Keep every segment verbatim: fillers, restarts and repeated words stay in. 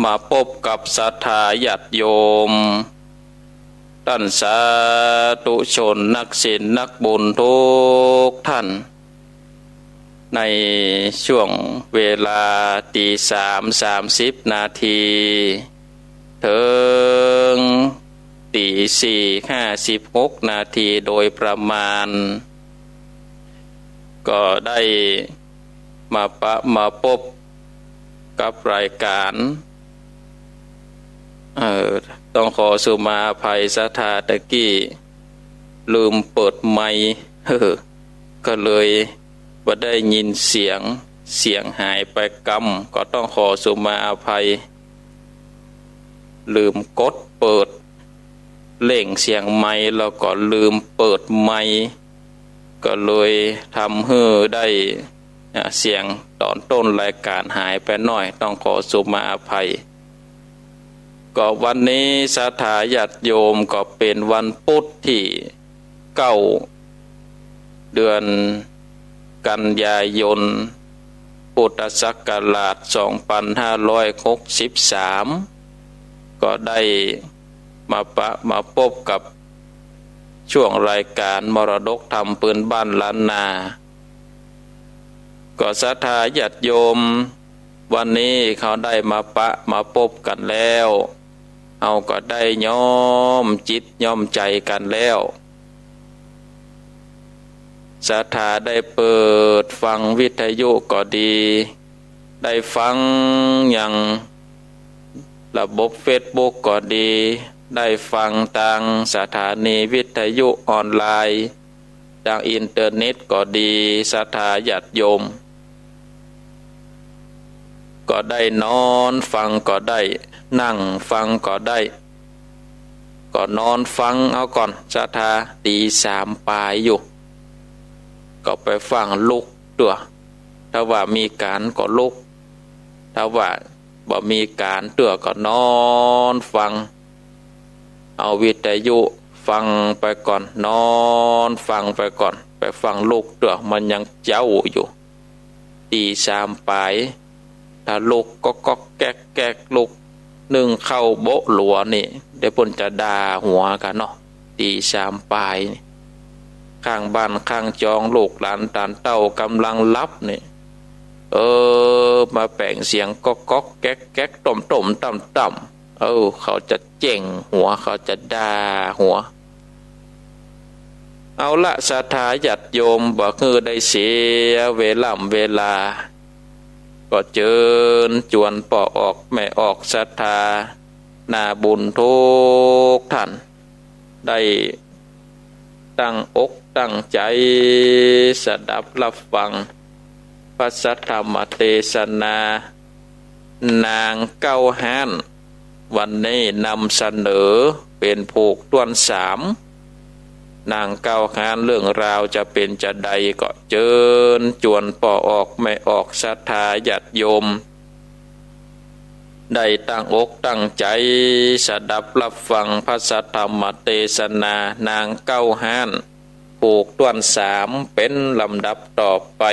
มาปบกับศรัทธาญาติโยม ต้านสาธุชนนักศีลนักบุญทุกท่าน ในช่วงเวลาตี๋สามสามสิบนาที เถิงตี๋สี่ห้าสิบหกนาทีโดยประมาณ ก็ได้มาปะมาปบกับรายก๋าน เอ่อ ต้องขอสุมาอภัยศรัทธา ตะกี้ลืมเปิดไมค์ ก็เลยบ่ได้ยินเสียง เสียงหายไปกำ ก็ต้องขอสุมาอภัย ลืมกดเปิด เร่งเสียงไมค์ แล้วก็ลืมเปิดไมค์ ก็เลยทำหื้อได้ อ่า เสียงต๋อนต้นรายก๋านหายไปหน้อย ต้องขอสุมาอภัย ก็วันนี้ศรัทธาญาติโยม ก็เป๋นวันปุธตี้เก้า เดือนกันยายน พุทธศักราชสองปันห้าร้อยหกสิบสาม ก็ได้มาปะมาปบกับช่วงรายก๋านมรดกธรรมปื้นบ้านล้านนา ก็ศรัทธาญาติโยม วันนี้เขาได้มาปะมาปบกั๋นแล้ว เฮาก็ได้ย้อมจิตย้อมใจ๋กั๋นแล้ว ศรัทธาได้เปิดฟังวิทยุก็ดี ได้ฟังยังระบบเฟซบุ๊กก็ดี ได้ฟังตางสถานีวิทยุออนไลน์ ตางอินเทอร์เน็ตก็ดี ศรัทธาญาติโยม ก็ได้นอนฟังก็ได้ นั่งฟังก็ได้ ก็นอนฟังเอาก่อน ศรัทธา ตี๋สามป๋ายอยู่ ก็ไปฟั่งลุกตั๋ว ถ้าว่ามีก๋านก็ลุก ถ้าว่าบ่มีก๋านตั๋วก็นอนฟัง เอาวิทยุฟังไปก่อน นอนฟังไปก่อน ไปฟั่งลุกตั๋ว มันยังเจ๊าอยู่ ตี๋สามป๋าย ถ้าลุกก็ก๊อกแก๊กแก๊ก ลุกนึ่งข้าวโบ๊ะหลัวนี่ เดี๋ยวเปิ้นจะด่าหัวกั๋นเนาะ ตี๋สามป๋ายนี่ ข้างบ้านข้างจองลูกหลานตานเต้าก่ำลังหลับนี่ เออ มาแป๋งเสียงก๊อกก๊อกแก๊กแก๊ก ต้มต้มต่ำต่ำ เออ เขาจะเจ๊งหัว เขาจะด่าหัว เอาละ ศรัทธาญาติโยม บ่หื้อได้เสียเวล่ำเวลา ก็เจิญจวนป้อออกแม่ออกศรัทธา นาบุญทุกท่าน ได้ตั้งอกตั้งใจ๋สดับฮับฟังพระสัทธรรมเตสนา นางเก๊าฮ้าน วันนี้นำเสนอเป๋นผูกต้วนสาม นางเก๊าฮ้าน เรื่องราวจะเป๋นจาใดก็เจิญจวนป้อออกแม่ออกศรัทธาญาติโยม ได้ตั้งอกตั้งใจ๋สดับฮับฟังพระสัทธรรมเตสนา นางเก๊าฮ้าน ผูกต้วนสาม เป๋นลำดับต่อไป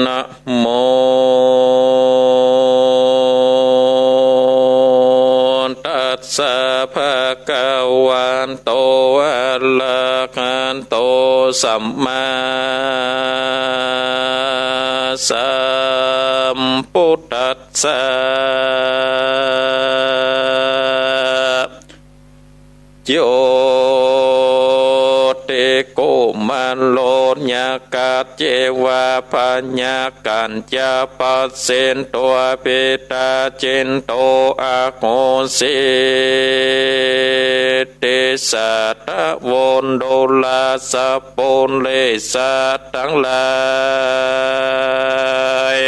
นะโม ตัสสะ ภะคะวะโต อะระหะโต สัมมาสัมพุทธัสสะ โยติกุมารโย ยะคะเจวะ พะยะกัญจะ ปัสสิโต ปิตา จินโต อะโหสิ ติสสะ ทะ โว ดูรา สัพ ปุเร สะ ตังหลาย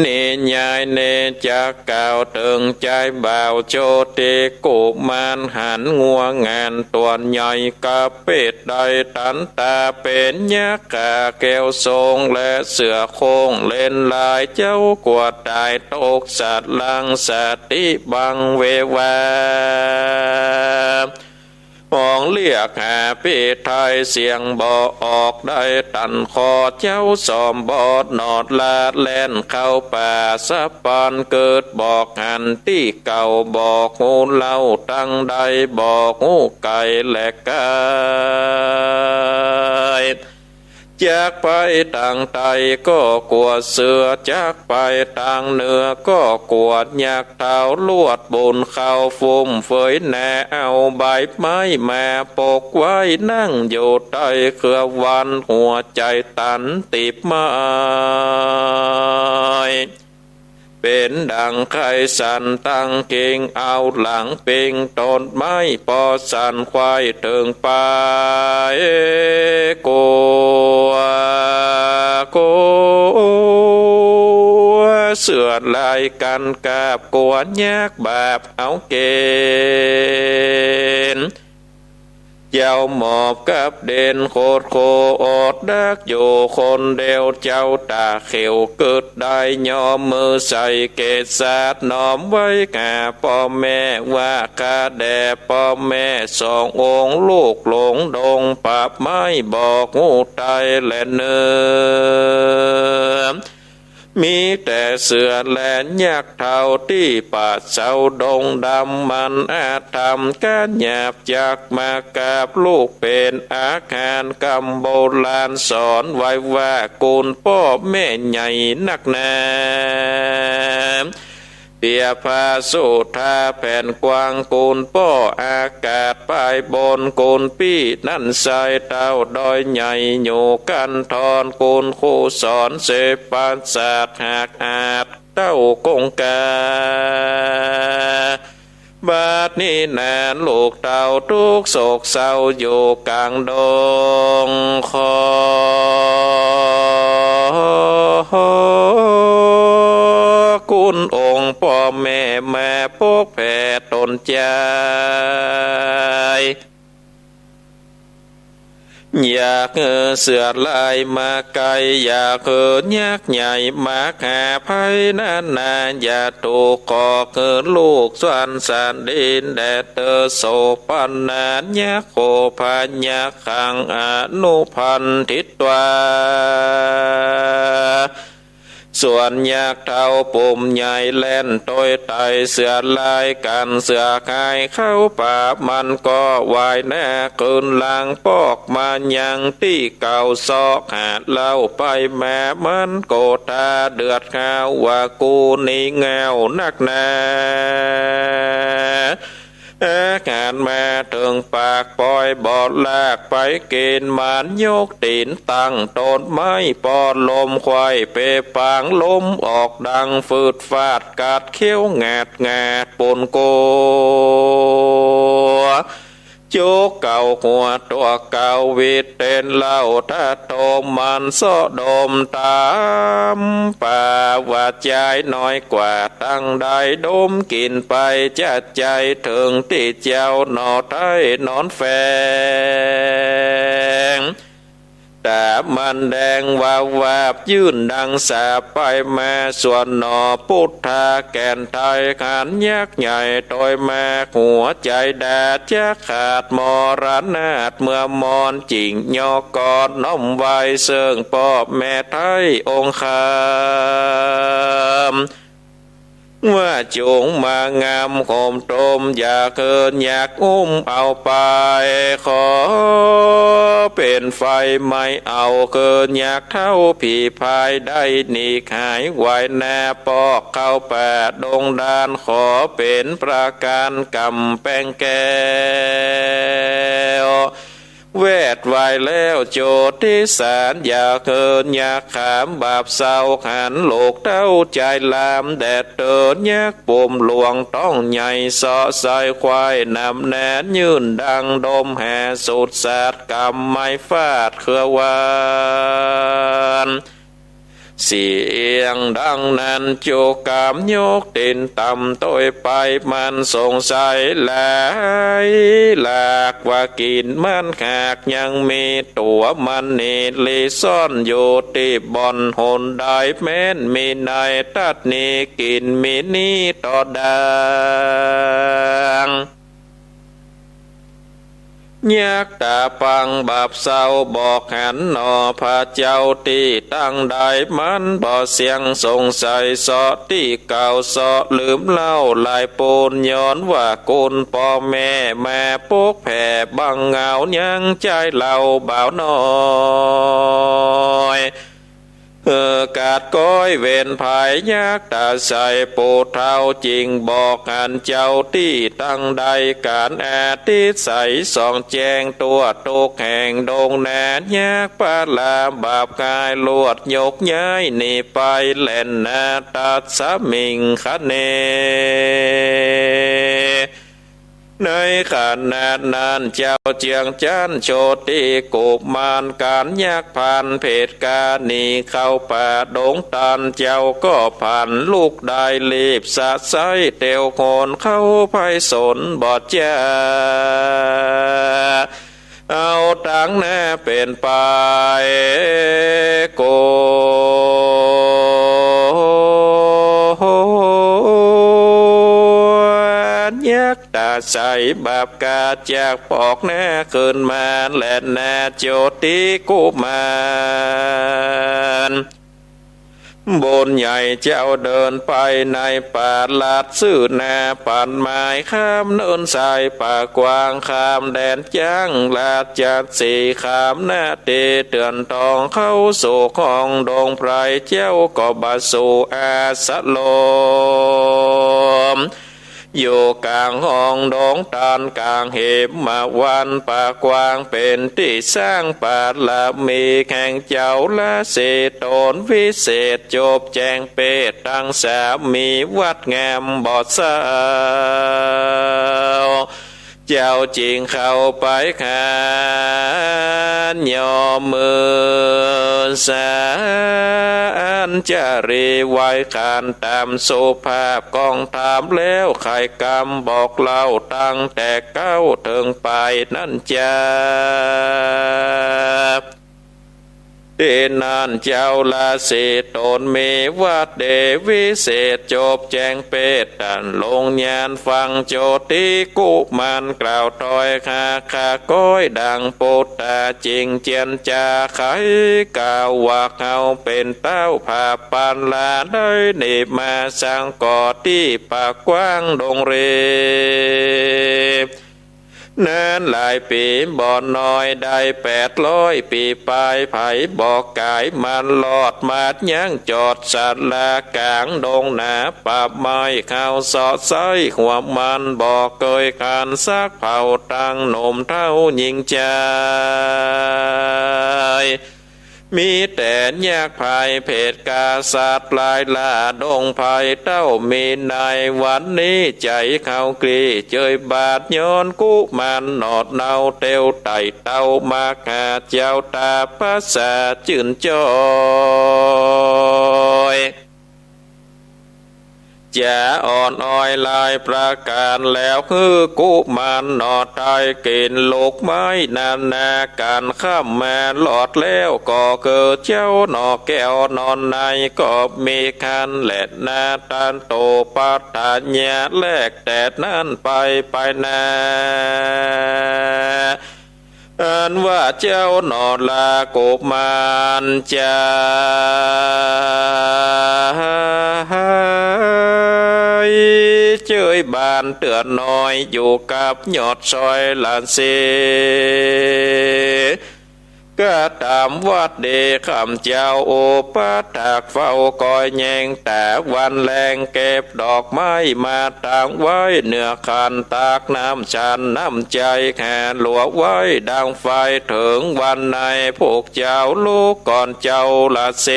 นิยายนี้จะกล่าวเถิงจายบ่าวโชติกุมาร หันงัวงานตั๋วใหญ่กะเปดได้ตันต๋า เป๋นยักษ์ขาแก้วสองและเสือโคร่งเล่นลาย เจ้ากลัวต๋ายตกสัตว์หลังสติบังเววา ฮ้องเรียกหาปี้ไทยเสียงบ่ออก ได้ตันคอเจ้าสอมบ่หนอด ลาดแล่นเข้าป่าสะปาน เกิดบอกหันตี้เก่า บ่ฮู้เล่าตังใด บ่ฮู้ไกลและไกล จักไปตางใต้ก็กั๋วเสือ จักไปตางเหนือก็กั๋วยักษ์ เท้าลวดบุญเข้าฟุ่มเฟือยแน่ เอาใบไม้มาปกไว้ นั่งอยู่ใต้เครือวัน หัวใจ๋ตันติบไม้ เป๋นดั่งไข่สั่นตังเข่ง เอาหลังเป่งต้นไม้ ปอสั่นไขว้เถิงไป กั๋ว กั๋ว เสือลายกั๋นกาบ กั๋วยักษ์บาปเอาเก๋ณฑ์ เจ้าหมอบกับเด่นโคตรโคอดดักอยู่คนเดียว เจ้าต๋าเขียวกึ๊ดได้ย่อมือใส่เกศาสน้อมไหว้ข้าป้อแม่ ว่าข้าแด่ป้อแม่สององค์ ลูกหลงดงป่าไม้ บ่ฮู้ใต้และเหนือ มีแต่เสือและยักษ์เฒ่าตี้ป่าเซาดงดำ มันอาธรรมก๋านหยาบจักมากาบลูกเป๋นอาหาร กำโบราณสอนไว้ว่า กุนป้อแม่ใหญ่นักหนา เปียผาสุธาแผ่นกว้าง กุนป้ออากาศปายบน กุนปี้นั่นทรายเต้าดอยใหญ่ อยู่กันทอน กุนครูสอนเสพปราสาท หากอาจเต้ากงกา บัดนี้นาลูกเต้าตุ๊กข์โศกเศร้าอยู่ก๋างดง ขอกุนองค์ป้อแม่มาปกแผ่ต๋นจาย อยากหื้อเสือลายมาไก๋ อยากหื้อยักษ์ใหญ่มาหาภัยนานา อย่าถูกข์ขอหื้อลูกสวรรค์สันดินแดดเตอ โสภณายักษ์โขพายักขังอนุพันธิตวา ส่วนยักษ์เฒ่าปุ่มใหญ่แล่นตวยไต่เสือลายกั๋น เสือหายเข้าป่า มันก็ว่ายหน้าคืนหลังปอกมายังตี้เก่า เซาะหาเหล้าไปมา มันก็ต๋าเดือดฮาวว่า กูนี้แง่วนักหนา อาหารมาเถิงปากปอยบ่ลากไปกิ๋น มันยกตี๋นตั้งต้นไม้ ปอลมไขว้เปปาง ลมออกดังฟืดฟาด กัดเขี้ยวแงดแงด ปูนกั๋ว จุกเก่าหัวตั๋วเก่า วิดเต้นเหล้าตะโตม มันเซาะดมต๋ามป่า ว่าจายน้อยกว่าตังใด ดมกิ๋นไปจะใจ๋เถิงตี้เจ้าหน่อไท้หนอนแฝง ต๋ามันแดงวาวาบ ยื่นดังสาบไปมา ส่วนหน่อพุทธาแก่นไทย หันยักษ์ใหญ่ตวยมา หัวใจ๋ดาจักขาดมรณาถ เมื่อมอนจิ่งยอกกอนน้อมไหว้ เซิ่งป้อแม่ไท้องค์คำ ว่าจุ่งมางำโหมตม อย่าเคินอยากอุ้มเอาไป ขอเป๋นไฟไหม้เอา เคินอยากเฒ่าผีพาย ได้หนีหายไหวนาปอกเข้าป่าดงดาน ขอเป๋นประการกำแปงแก้ว แวดวายแล้วโจติสาร อย่าเคินอยากขามบาปเศร้า หันลูกเต้าใจ๋ลาม แดดเตินยักษ์ปุ่มหลวงต้องใหญ่ เซาะสายไขว้นำแนน ยื่นดังดมแห่สุดสาด กำไม้ฟาดเครือวาน เสียงดังนั้นจุกำยกตี๋นต่ำตวยไป มันสงสัยหลายหลากว่ากิ๋นมันหาก ยังมีตั๋วมันหนีหลีซ่อนอยู่ตี้บ่อนหนใด แม้นมีในตัดหนีกิ๋นมีหนี้ต่อดาง ยักษ์ต๋าปังบาปเศร้าบอกหันหนอ พระเจ้าตี้ตั้งได้ มันบ่เสี้ยงสงสัยเซาะตี้เก่า เซาะลืมเล่าหลายปูน ย้อนว่าคุณป้อแม่มาปกแผ่บังเหงา ยังใจ๋เล่าบ่าวน้อย เออ กาดก้อยเวรภัยยักษ์ต๋าใส ปู่เฒ่าจึงบอกหันเจ้าตี้ตั้งได้ ก๋านอธิสัยส่องแจ้ง ตั๋วตกแห่งดงนา ยักษ์ปะลาบาปกาย ลวดยกย้ายหนีไปแล่นนา ตัสมิงคะเน ในขณะนั้นเจ้าเจืองจั๊นโชติกุมาร ก๋านยักษ์ผ่านเผตรกาหนีเข้าป่าดงตัน เจ้าก็พลันลุกได้ รีบสะใส้เตียวโหนเข้าไพศาลบ่จ๋า เอาตังหน้าเป๋นไป โกนยักษ์ต๋าใส บาปกาจากปอกหน้าขึ้นมา แล่นนาโชติกุมาร บุญใหญ่เจ้าเดินไปในป่าลัด ซื่อหน้าปันไม้ ข้ามเนินทรายป่ากว้าง ข้ามแดนจ๊างราชสีห์ ข้ามนาเตเตือนตอง เข้าสู่ห้องดงไพร เจ้าก็บ่สู่อาสรม อยู่ก๋างห้องดงตัน ก๋างเหมวันป่ากว้าง เป๋นตี้สร้างบารมีแห่งเจ้าราศีตน วิเศษจบแจ้งเปตตังสาม มีวัดงามบ่เศร้า เจ้าจึงเข้าไปขานย่อมือสาอัญจลี ไหว้ขานต๋ามสุภาพ ก้องถามแล้วไขกำ บอกเล่าตั้งแต่เก๊าเถิงปายนั้นจ๋า ตี้นั้นเจ้าราศีตนมีวัดเดชวิเศษ จบแจ้งเปตตันลงญาณฟัง โชติกุมารกล่าวถ้อยคา ข้าก้อยดังปุตตา จึงเจียรจาไขกล่าวว่า เฮาเป๋นเต้าผาปันลา ได้หนีมาสังก่อตี้ป่ากว้างดงเร นานหลายปี๋บ่น้อย ได้แปดร้อยปี๋ปาย ใผบ่ก๋ายมันรอด มาดยังจอดสาราก๋างดงหนาป่าไม้ เข้าเซาะใส้หัวมัน บ่เกยคลานสักเผ่า ตังหนุ่มเฒ่าญิงจาย มีแต่ยักษ์พรายเผตรกษัตริย์ ลายล่าดงไพร เต้ามีในวันนี้ ใจ๋เฮากลี้เจยบาด ย้อนกุมารหนอดเนา เตียวไต่เต้ามาหาเจ้า ต๋าปะสาจื้นจ้อย จะอ่อนอ้อยหลายประก๋าน แล้วหื้อกุมารหนอได้กิ๋นลูกไม้นานา ก๋านค่ำมารอดแล้ว ก็คือเจ้าหนอแก้วนอนใน ก็มีครรภ์แลนา ตันตุปัฏฐานะ แลกแต่นั้นไป ไปนา อันว่าเจ้าหนอลากุมารจาย เจยบ้านเตื้อน้อย อยู่กับยอดซอยละเส ก็ต๋ามวัดเดชค่ำเจ้า อุปัฏฐากเฝ้าคอยแยงต๋า วันแลงเก็บดอกไม้มาตั้งไว้ เหนือขันตักน้ำฉันน้ำใจ๋ หาหลัวไว้ดังไฟ เถิงวันในพวกเจ้าลุกก่อนเจ้าละเส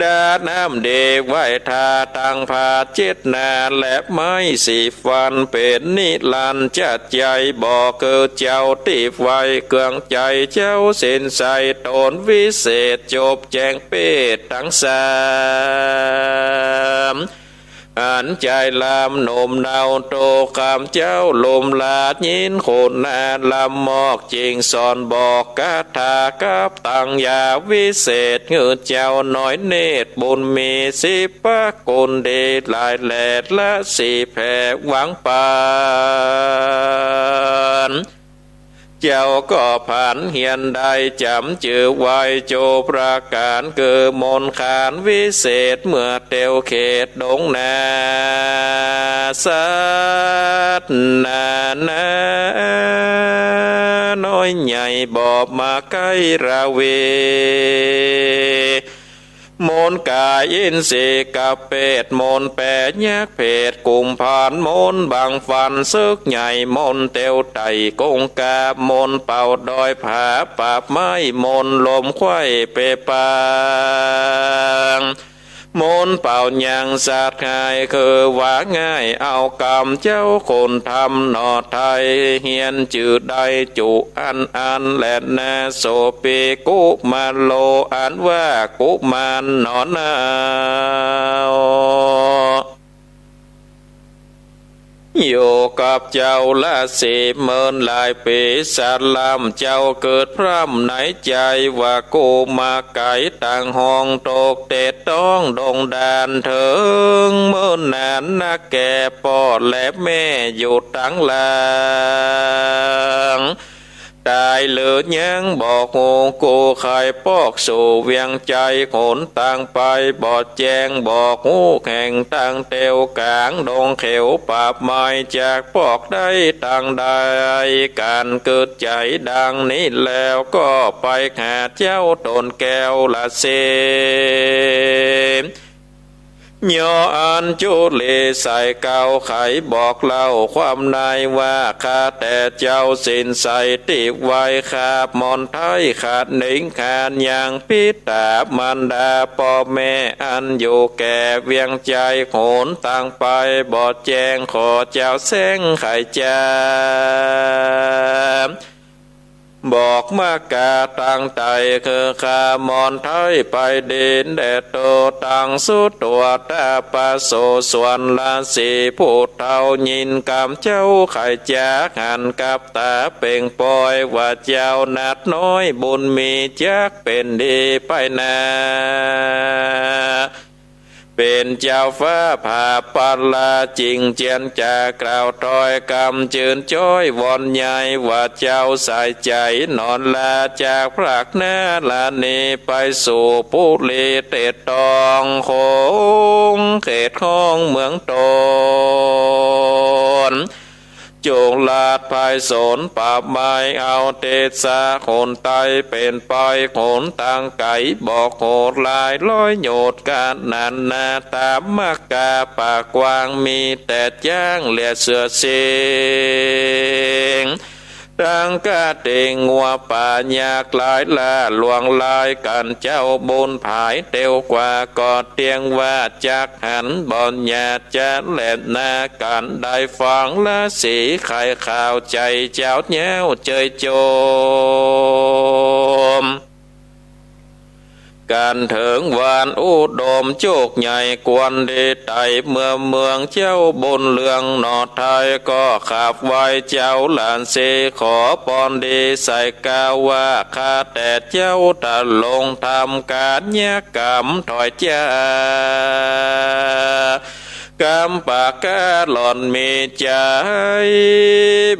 ดาน้ำเดชไหว้ทา ตังผ้าเช็ดหน้าและไม้สีฟัน เป๋นนิรันดร์จะใจ๋ บ่คือเจ้าตี้ไหว้ เครื่องใจ๋เจ้าศีลใส ต๋นวิเศษจบแจ้งเปตตังสาม อันใจ๋ลำหนุ่มเนา โตข้าพเจ้าลุมลาดยินคุณนาลำมอก จึงสอนบอกคาถากับตังยาวิเศษ หื้อเจ้าน้อยเนตรบุญมีสิบประกุลดีหลายแล ละสิแผ่หวังปัน เจ้าก็ผันเฮียนได้จ๋ำจื้อไว้โจประก๋าน คือมนต์คาถาวิเศษเมื่อเตียวเขตดงนา สัตว์นานาน้อยใหญ่บ่มาใก้ราวี มนต์ก๋าอินทรีย์กับเปรต มนต์แปรยักษ์เผดกุมภาร มนต์บังฟันศึกใหญ่ มนต์เตียวไต่กงกา มนต์เป่าดอยผาปราบไม้ มนต์ลมไขว้เปปาง มนต์เป่ายังสัตว์หาย คือว่าง่ายเอากำเจ้าคุณธรรมหน่อไทย เฮียนจื้อได้จุอันอันแลนา โสปีกุมารโล อันว่ากุมารหน่อเนา อยู่กับเจ้าละสี่หมื่นหลายปี๋ สาลำเจ้าเกิดพร่ำในใจ๋ว่า กู้มาไก๋ต่างห้องตกเตดต้องดงดาน เถิงเมินนานนักแก่ ป้อและแม่อยู่ตังหลัง ต๋ายหรือยังบ่ฮู้ กู้ใค่ปอกสู่เวียงใจ๋ หนตางไปบ่แจ้ง บ่ฮู้แห่งตางเตียวก๋างดงเขียวปราบไม้ จักปอกได้ตางใด ก๋านกึ๊ดใจ๋ดังนี้แล้ว ก็ไปหาเจ้าต๋นแก้วละสี่ ย่ออัญจุลีใส่เกล้าไขบอกเล่าความในว่า ข้าแต่เจ้าสินใสตี้ไหว้คาบมอนไท้ ขาดหนิงขาดหยางปิต๋ามารดาป้อแม่ อันอยู่แก่เวียงใจ๋ หนตางไปบ่แจ้ง ขอเจ้าแสงไขจา บอกมากาตางไต่ คือข้ามอนไท้ไปดีแด่โต ตังสุดตั๋วตาปะโส ส่วนละสี่ผู้เฒ่า ยินกำเจ้าไขจา หันกับต๋าเป่งปอย ว่าเจ้าหนัดน้อยบุญมี จักเป๋นดีไปนา เป๋นเจ้าฟ้าผาปาลา จิ่งเจียนจากล่าวถ้อยกำจืนจ้อยวอนใหญ่ ว่าเจ้าสายใจ๋หนอลา จากพรากนาราณี ไปสู่ปุรีเตดตอง คงเขตห้องเมืองต๋น จุ่งลาดภายสนป่าไม้ เอาเตสาหนไตเป๋นไป หนตางไก๋บอกโหดหลาย ร้อยโยชน์กานานา ต๋ามมากาป่ากว้าง มีแต่จ๊างและเสือสิงห์ ตังกะเตงงัวป่าหยากหลาย ล่าลวงลายกั๋น เจ้าบุญผายเตียวกว่า ก็เตียงว่าจักหันบ่หยาดจะแลนา กั๋นได้ฟังละสีไขข่าว ใจ๋เจ้าเย้าเจยจม กั๋นเถิงวานอุดมโจคใหญ่ ควรดีไต่เมือง เมืองเจ้าบุญเรืองหนอไท้ ก็ขับไหว้เจ้าหลานสี ขอปอนดีใส่กาวว่า ข้าแต่เจ้าตะลงทำก๋านยกรรมถอยจ้า กรรมปากาหล่อนมีใจ๋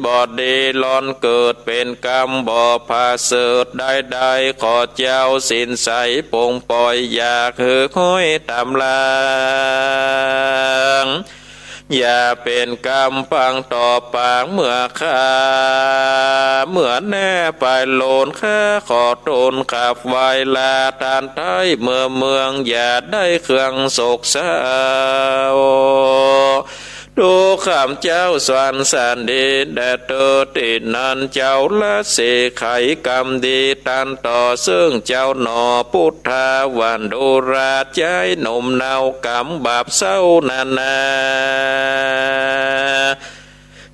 บ่ดี หล่อนเกิดเป๋นกรรมบ่ผาเสริฐใดๆ ขอเจ้าสินใสปลงปล่อย อย่าหื้อห้อยต๋ามหลัง อย่าเป๋นกรรมปังต่อปางเมื่อข้า เมื่อแน่ไปโลน ข้าขอตูนขับไหว้ลาต้านไท้เมือง เมืองอย่าได้เครื่องโศกเศร้า ดูข้าพเจ้าสวรรค์สันดีแด่เตอตี้นั้น เจ้าละสีไขกรรมดีต้านต่อเซิ่งเจ้าหนอ ปุทธาวันดูราชายหนุ่มเนา กรรมบาปเศร้านานา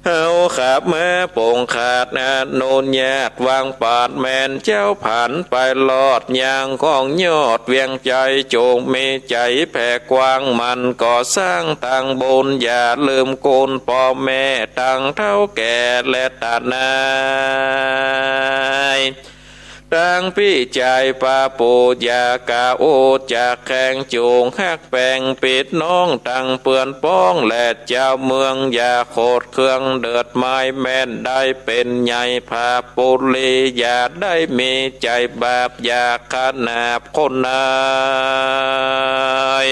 เฮาข้ามาปงขาดอนุญาต วางปราชญ์แม่นเจ้า ผันไปรอดยังห้องยอดเวียงไชย จงมีใจ๋แผ่กว้าง หมั่นก่อสร้างตางบุญ อย่าลืมคุณป้อแม่ตังเฒ่าแก่และตานาย ตังปี้จายป้าปู่ย่ากา อู้จักแข่ง จุ่งฮักแป๋งปิดน้อง ตังเปื้อนป้องและเจ้าเมือง อย่าโขดเคืองเดือดไม้ แม่นได้เป๋นใหญ่ผาปุรี อย่าได้มีใจ๋บาป อย่าขนาบคนนาย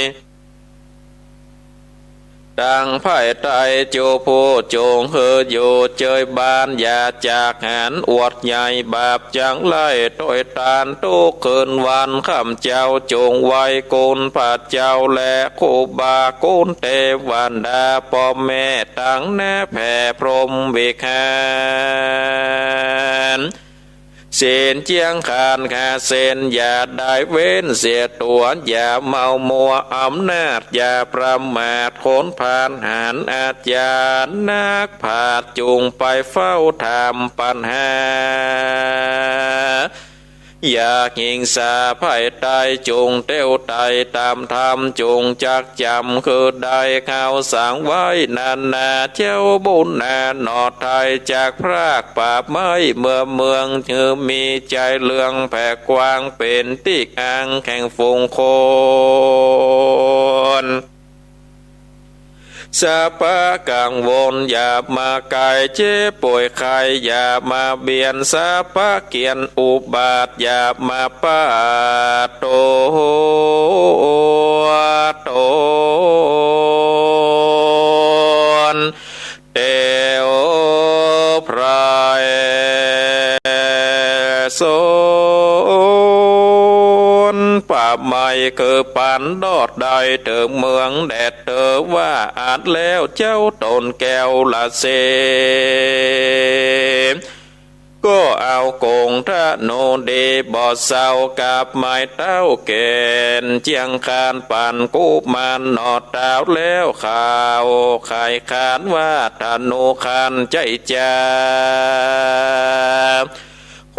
ตังไพร่ไต้จุผู้ จุ่งหื้ออยู่เจยบาน อย่าจากหันอวดใหญ่ บาปจักไล่โตยตาน กู้คืนวันค่ำเจ๊า จุ่งไหว้คุณพระเจ้า และครูบาคุณเตวดา ป้อแม่ตังนาแผ่พรหมวิหาร ศีลเจียงขันธ์ห้าเส้น อย่าได้เว้นเสียตั๋ว อย่าเมามัวอำนาจ อย่าประมาทคนผ่าน หันอาจารย์นักปราชญ์ จุ่งไปเฝ้าถามปัญหา อย่าหิงสาไพร่ไต้ จุ่งเตียวไต่ต๋ามธรรม จุ่งจักจ๋ำคือได้เข้าสังไว้นานา เจ้าบุญนาหนอไทย จักพรากป่าไม้เมืองเมือง หื้อมีใจ๋เลื่องแผ่กว้าง เป๋นตี้อ้างแห่งฝูงคน สัพพะกังวลอย่ามาใก้ เจ็บป่วยไข้อย่ามาเบียด สัพพะเกียรติอุบาทอย่ามาปาดตั๋วต๋น เตียวไพร่สน ป่าไม้คือปันดอดได้เถิงเมืองแดด เต๋อว่าอาจแล้วเจ้าต๋นแก้วละเส ก็เอาก๋งธนูดีบ่เศร้า กับไม้เต้าแก่นเจียงคาน ปันกุมารหนอเต้าแล้ว ข่าวไขขานว่าธนูคานใจ้จา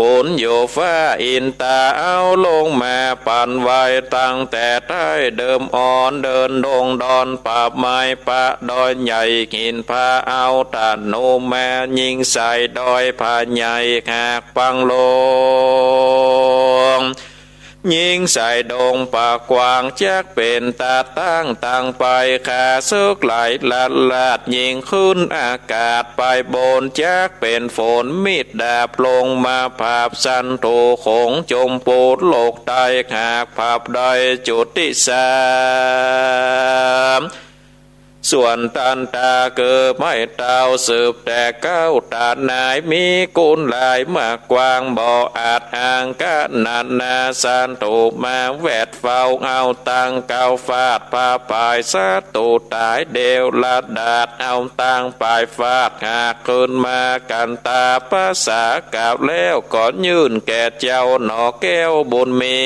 ขุนโยฟ้าอินตาเอาลงมาปันไว้ ตั้งแต่ไต้เดิมอ่อน เดินดงดอนป่าไม้ป่าดอยใหญ่ หินผา เอาธนูมายิงใส่ดอยผาใหญ่ หากปังลง ยิงใส่ดงป่ากว้าง จักเป๋นตาตั้งตังไป ข้าศึกหลายล้านลาด ยิงขึ้นอากาศไปบน จักเป๋นฝนมีดดาบลงมาผาบ ศัตรู๋ขงจมปูดโลกใต้ หากผาบได้จุติสาม ส่วนตันตาคือไม้เต้า สืบแต่เก๊าต๋านาย มีกุณหลายมากกว้าง บ่อาจอ้างขนาดนา ศัตรู๋มาแวดเฝ้า เอาตังเก๊าฟาดผาบปาย ศัตรู๋ต๋ายเดียวละดาด เอาตังปายฟาด หากคืนมากั๋นต๋าภาษาเก๊า แล้วก็ยื่นแก่เจ้าหนอแก้วบุญมี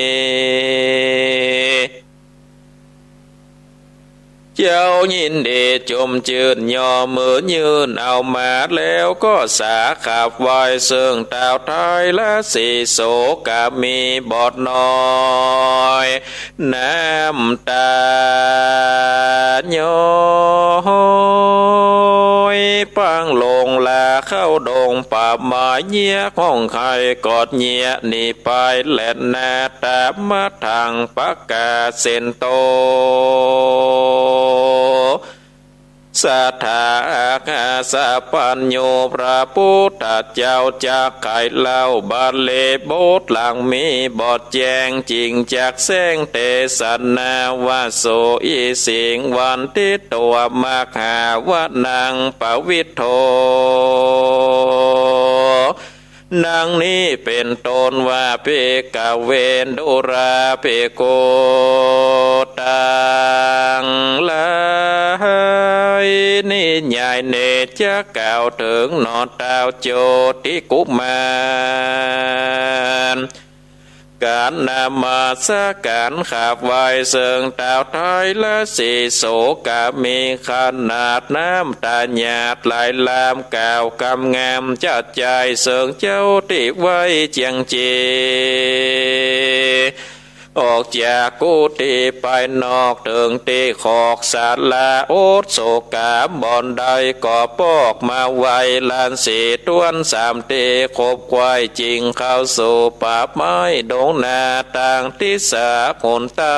เจ้ายินดีจุ่มจื้น ย่อมือยื่นเอามา แล้วก็สาขับไหว้ ซึ่งเต้าไทยละสีโสกามีบอดน้อย น้ำต๋าย้อย ปางลงลาเข้าดงป่าไม้ เยียะห้องไห้กอดเยียะหนีไป แล่นหน้าต๋ามมาทางปะกาเส้นโต สัตถาอักขสัพพัญญู พระพุทธเจ้าจักไขเล่า บาลีบทหลังมีบทแจ้ง จึงจักแสดงเตสนาว่า โส อิสิง วันทิโต มหาวนัง ปวิทโธ ดังนี้เป๋นต้นว่า ภิกขเว ดูราภิกขุ ตังหลาย นิยายนี้จักกล่าวเถิงหนอเต้าโจติกุมาร ก๋านนมัสก๋านขับไหว้เซิงต้าวไทยราศีโสกา มีขนาดน้ำต๋าหยาดไหลลาม ก้าวกำงามจัดจายเซิงเจ้าตี้ไหว้เจียงเจ ออกจากกุฏิไปนอกเถิงตี้ขอกศาลา อดโศกาบ่อนใดก็ปอกมาไหว้ ลานสีต้วนสามตี้ ขบไขว่จิ่งเข้าสู่ป่าไม้ดงนาตางทิศหนใต้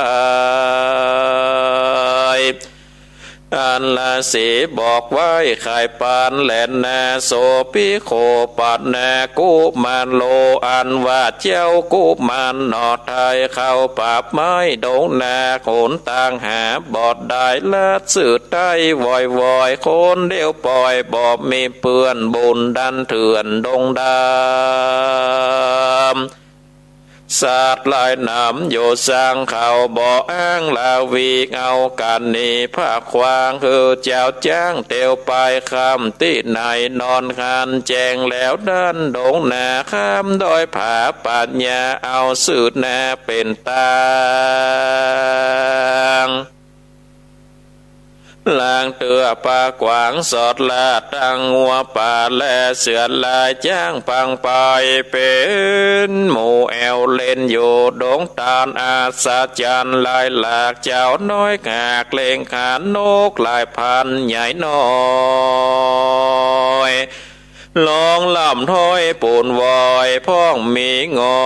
อันราศีบอกไว้ไขปานแลนา โสภิโขปนากุมารโล อันว่าเจ้ากุมารหน่อไทย เข้าป่าไม้ดงนา หนตางหาบ่ได้ ลัดสืบไต้วอยๆ คนเดียวป่อย บ่มีเปื้อนบุญดันเถื่อนดงดำ สัตว์หลายหนำอยู่สังเขาบ่อ้างลาวีก เอากั๋นหนีผากขวาง คือเจ้าจ๊างเตียวไปค่ำตี้ไหน นอนคันแจ้งแล้วดั้นดงนา ข้ามดอยผาปัญญา เอาสืบนาเป๋นตาง ลางเตื้อป่ากว้างสอดลาด ตังงัวป่าและเสือลายจ๊างปังไป เป๋นหมู่แอ่วเล่นอยู่ดงตาล อัศจรรย์หลายหลาก เจ้าน้อยหากเล่งขานนกหลายพันใหญ่น้อย ร้องล่ำถ้อยปูนวอย พ่องมีงอ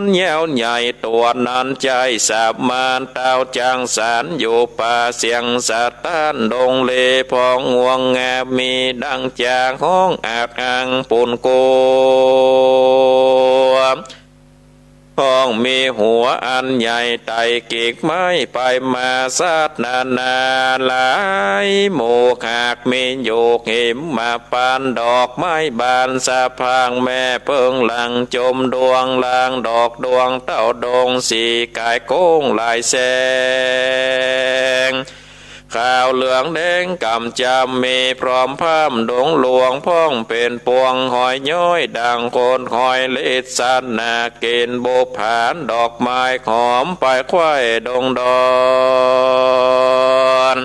นยาวใหญ่ ตั๋วนั้นใจ้สามาน เต้าจังสรรค์อยู่ป่าเสียงสะต้านดงเล พ่องงวงงามมีดังจาง ฮ้องอักอังปูนกัว พ่องมีหัวอันใหญ่ไต่กิ่งไม้ไปมา สัตว์นานาหลายหมู่ หากมีอยู่หิมมาปาน ดอกไม้บานสะพรั่ง แม่เผิงหลังจมดวง ลางดอกดวงเต้าดง สีก๋ายโก้งหลายแสง ขาวเหลืองแดงกำจำ มีพร้อมพร่ำดงหลวง พ่องเป๋นปวงหอยย้อย ดังคนหอยฤทธิ์สันนา กิ๋นบุปผาดอกไม้หอม ไปไขว่ดงดอน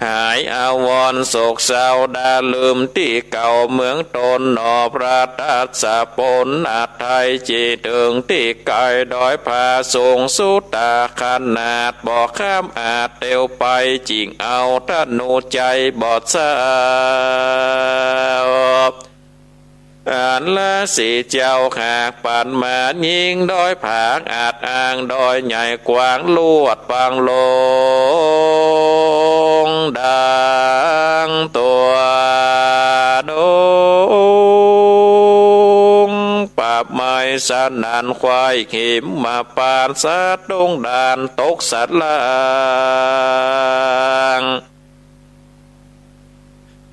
หายอาวรณ์โศกเศร้า ด่าลืมตี้เก่า เมืองตนหนอพระทัศพล อัดไทยจิตเถิงตี้ไก๋ ดอยผาสูงสุดต๋าขนาด บ่ข้ามอาจเตียวไป จิ่งเอาธนูใจ๊บอดเศร้า อันราศีเจ้าหากปันมา ยิ่งดอยผาอัดอ้าง ดอยใหญ่กว้างลวดปางลง ดังตั๋วดง ป่าไม้สนั่นไขว่หิมมาปาน สัตว์ดงดานตกสะลาง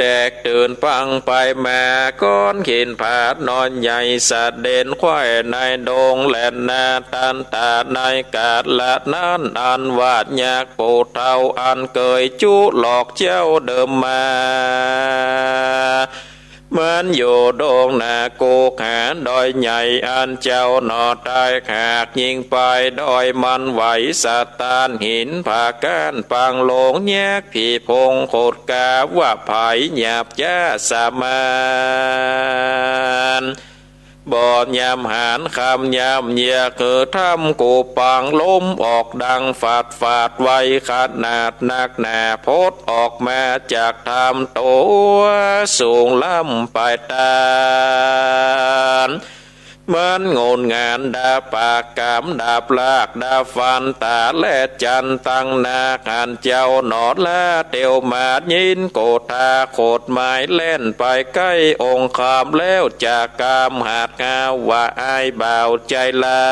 แตกตื่นปังไปมา ก้อนหินผาหนอนใหญ่ สะเด็นไขว่ในดงแหลนนา ตันต๋าในก๋าละนั้น อันว่ายักษ์ผู้เฒ่า อันเกยจุหลอกเจ้าเดิมมา มันอยู่ดงนากุกหาดอยใหญ่ อันเจ้าหน่อไต้หากยิ่งไป ดอยมันไหวสะต้าน หินผาก้านปางลง ยักษ์ผีโพงขดกา ว่าผายหยาบจ๊าสามาน บ่ยำหานคำยำเยียก คือถ้ำกูปางลมออกดังฝาดฝาด ไวขนาดนักหนา ผดออกมาจากถ้ำ ตั๋วสูงล้ำไปตาน มันงดงามดาปากกามดาบลากดาบฟัน ต๋าและจันตังนา อันเจ้าหน่อลาเตียวมา ยินโกธาโขดไม้แล่นไปใก้องค์คาม แล้วจะกามหาดงาว่าอ้ายบ่าวใจ๋ลา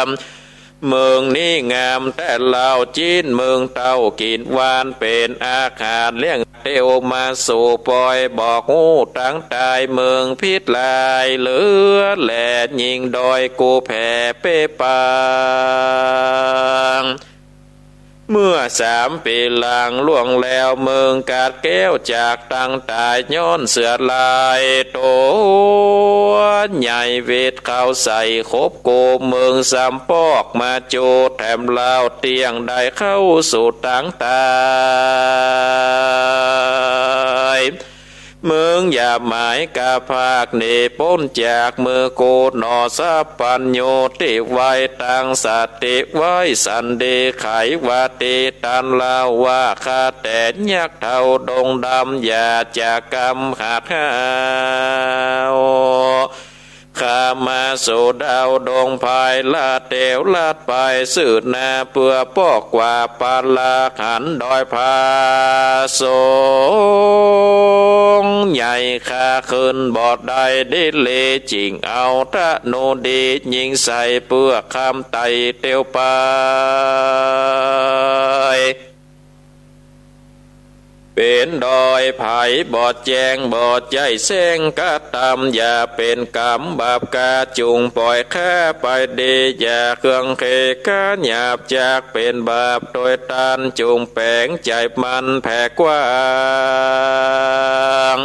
ม เมืองนี้งามแต๊เล่า จิ๊นเมืองเต้ากิ๋นหวาน เป๋นอาหารเลี้ยงเตียวมาสู่ปอย บอกฮู้ตังต๋ายเมืองพิษลายเหลือแล ยิ่งดอยกูแผ่เป๊ะปาง เมื่อสามปี๋หลังล่วงแล้ว มึงกาดแก้วจากตังต๋าย ย้อนเสือลายตั๋วใหญ่ วิทย์เข้าใส่ขบกู มึงซ้ำปอกมาจูแถมลาว เตี้ยงได้เข้าสู่ตังต๋าย มึงอย่าหมายกาพากหนีป๊นจากมือกูหน่อ สัพพัญญูตี้ไว้ตังสติไว้ สันดีไขว่าตี้ตันเล่าว่า ข้าแต่ยักษ์เฒ่าดงดำ อย่าจะกำขัดห้าว ข้ามาสู่ดาวดงพาย ละเตียวลัดไปซื่อหน้า เปื้อปอกว่าปาลาหันดอยผาสงใหญ่ ข้าขึ้นบ่ได้ดีหลี จึ่งเอาธนูดียิงใส่ เปื้อคำไต่เตียวไป เป๋นดอยไผบ่แจ้ง บ่ใจ้แสงกระตำ อย่าเป๋นกรรมบาปกา จุ่งป่อยข้าไปดี อย่าเคืองเขกาหยาบ จักเป๋นบาปโตยตัน จุ่งแป๋งใจ๋มันแผ่กว้าง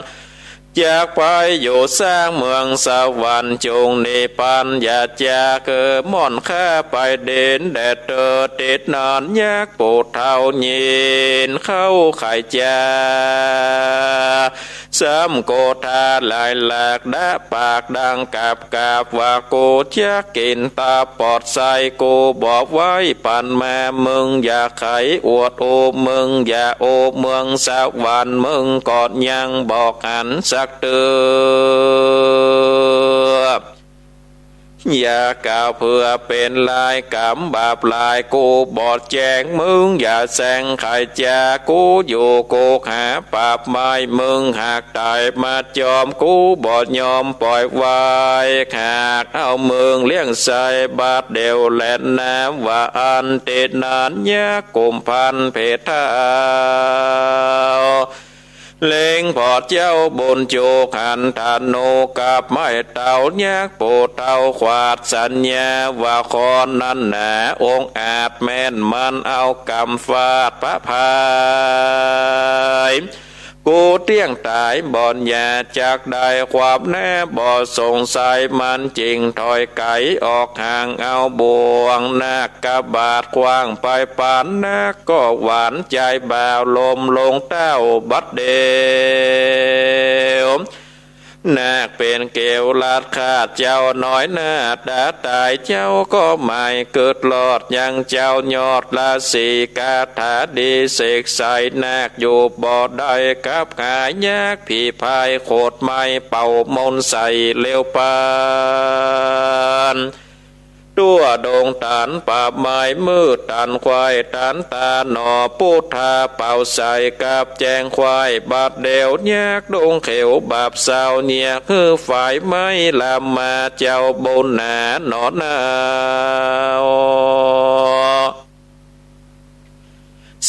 จักไปอยู่สร้างเมืองสวรรค์ จุ่งนิพพาน อย่าจักเอ่อม่อนข้าไปดินแดดเตอ ติดนานยักษ์ปู่เฒ่ายินเข้าไขจา ซ้ำโกธาหลายหลากดะปากดังกาบกาบว่า กูจักกิ๋นตาปอดใส กูบ่ไหว้ปันมา มึงอย่าไขอวดโอ มึงอย่าโอ เมืองสวรรค์ มึงก็ยังบ่หันสักเตื้อ อย่ากล่าวเปื้อเป๋นลายกรรมบาปหลาย กูบ่แจ้ง มึงอย่าแสงไขจา กูอยู่กูหาปราบไม้ มึงหากต๋ายมาจอม กูบ่ยอมป่อยไว้ หากเอามึงเลี้ยงใส่บาดเดี่ยวแลนา ว่าอั้น ติดนานยักษ์กุมภัณฑ์เพทาว เล็งปอดเจ้าบุญจูขันธนูกับไม้เต๋า ยักษ์ปู่เฒ่าขวาดสัญญาว่า คนนั้นหนาองอาจแม่น มันเอากำฟาดพระพาย กูเตี้ยงต๋ายบ่อนอย่าจักได้ความแน่ บ่สงสัย มันจึ่งถอยไก๋ออกห่าง เอาบ่วงนาค กบาทขว้างไปปานนัก ก็หวั่นใจ๋บ่าว ล้มลงเต้าบัดเดี่ยว นาคเป๋นเกลียวลัดขาดเจ้าน้อยหน้าต๋าต๋าย เจ้าก็ไม่กึ๊ดรอดยังเจ้ายอดราศี คาถาดีเสกใสนาคอยู่บ่ได้ กับหายักษ์ผีพายโขดไม้เป่ามนต์ใส่เร็วปาน ตั๋วดงตันป่าไม้มืดตันควายตันต๋าหนอ ปุทธาเป่าใส่กับแจ้งควาย บัดเดี่ยวยักษ์ดงเขียวบาปเศร้า เยียะหื้อฝายไม้ลามมา เจ้าบุญหนาหนอหนาว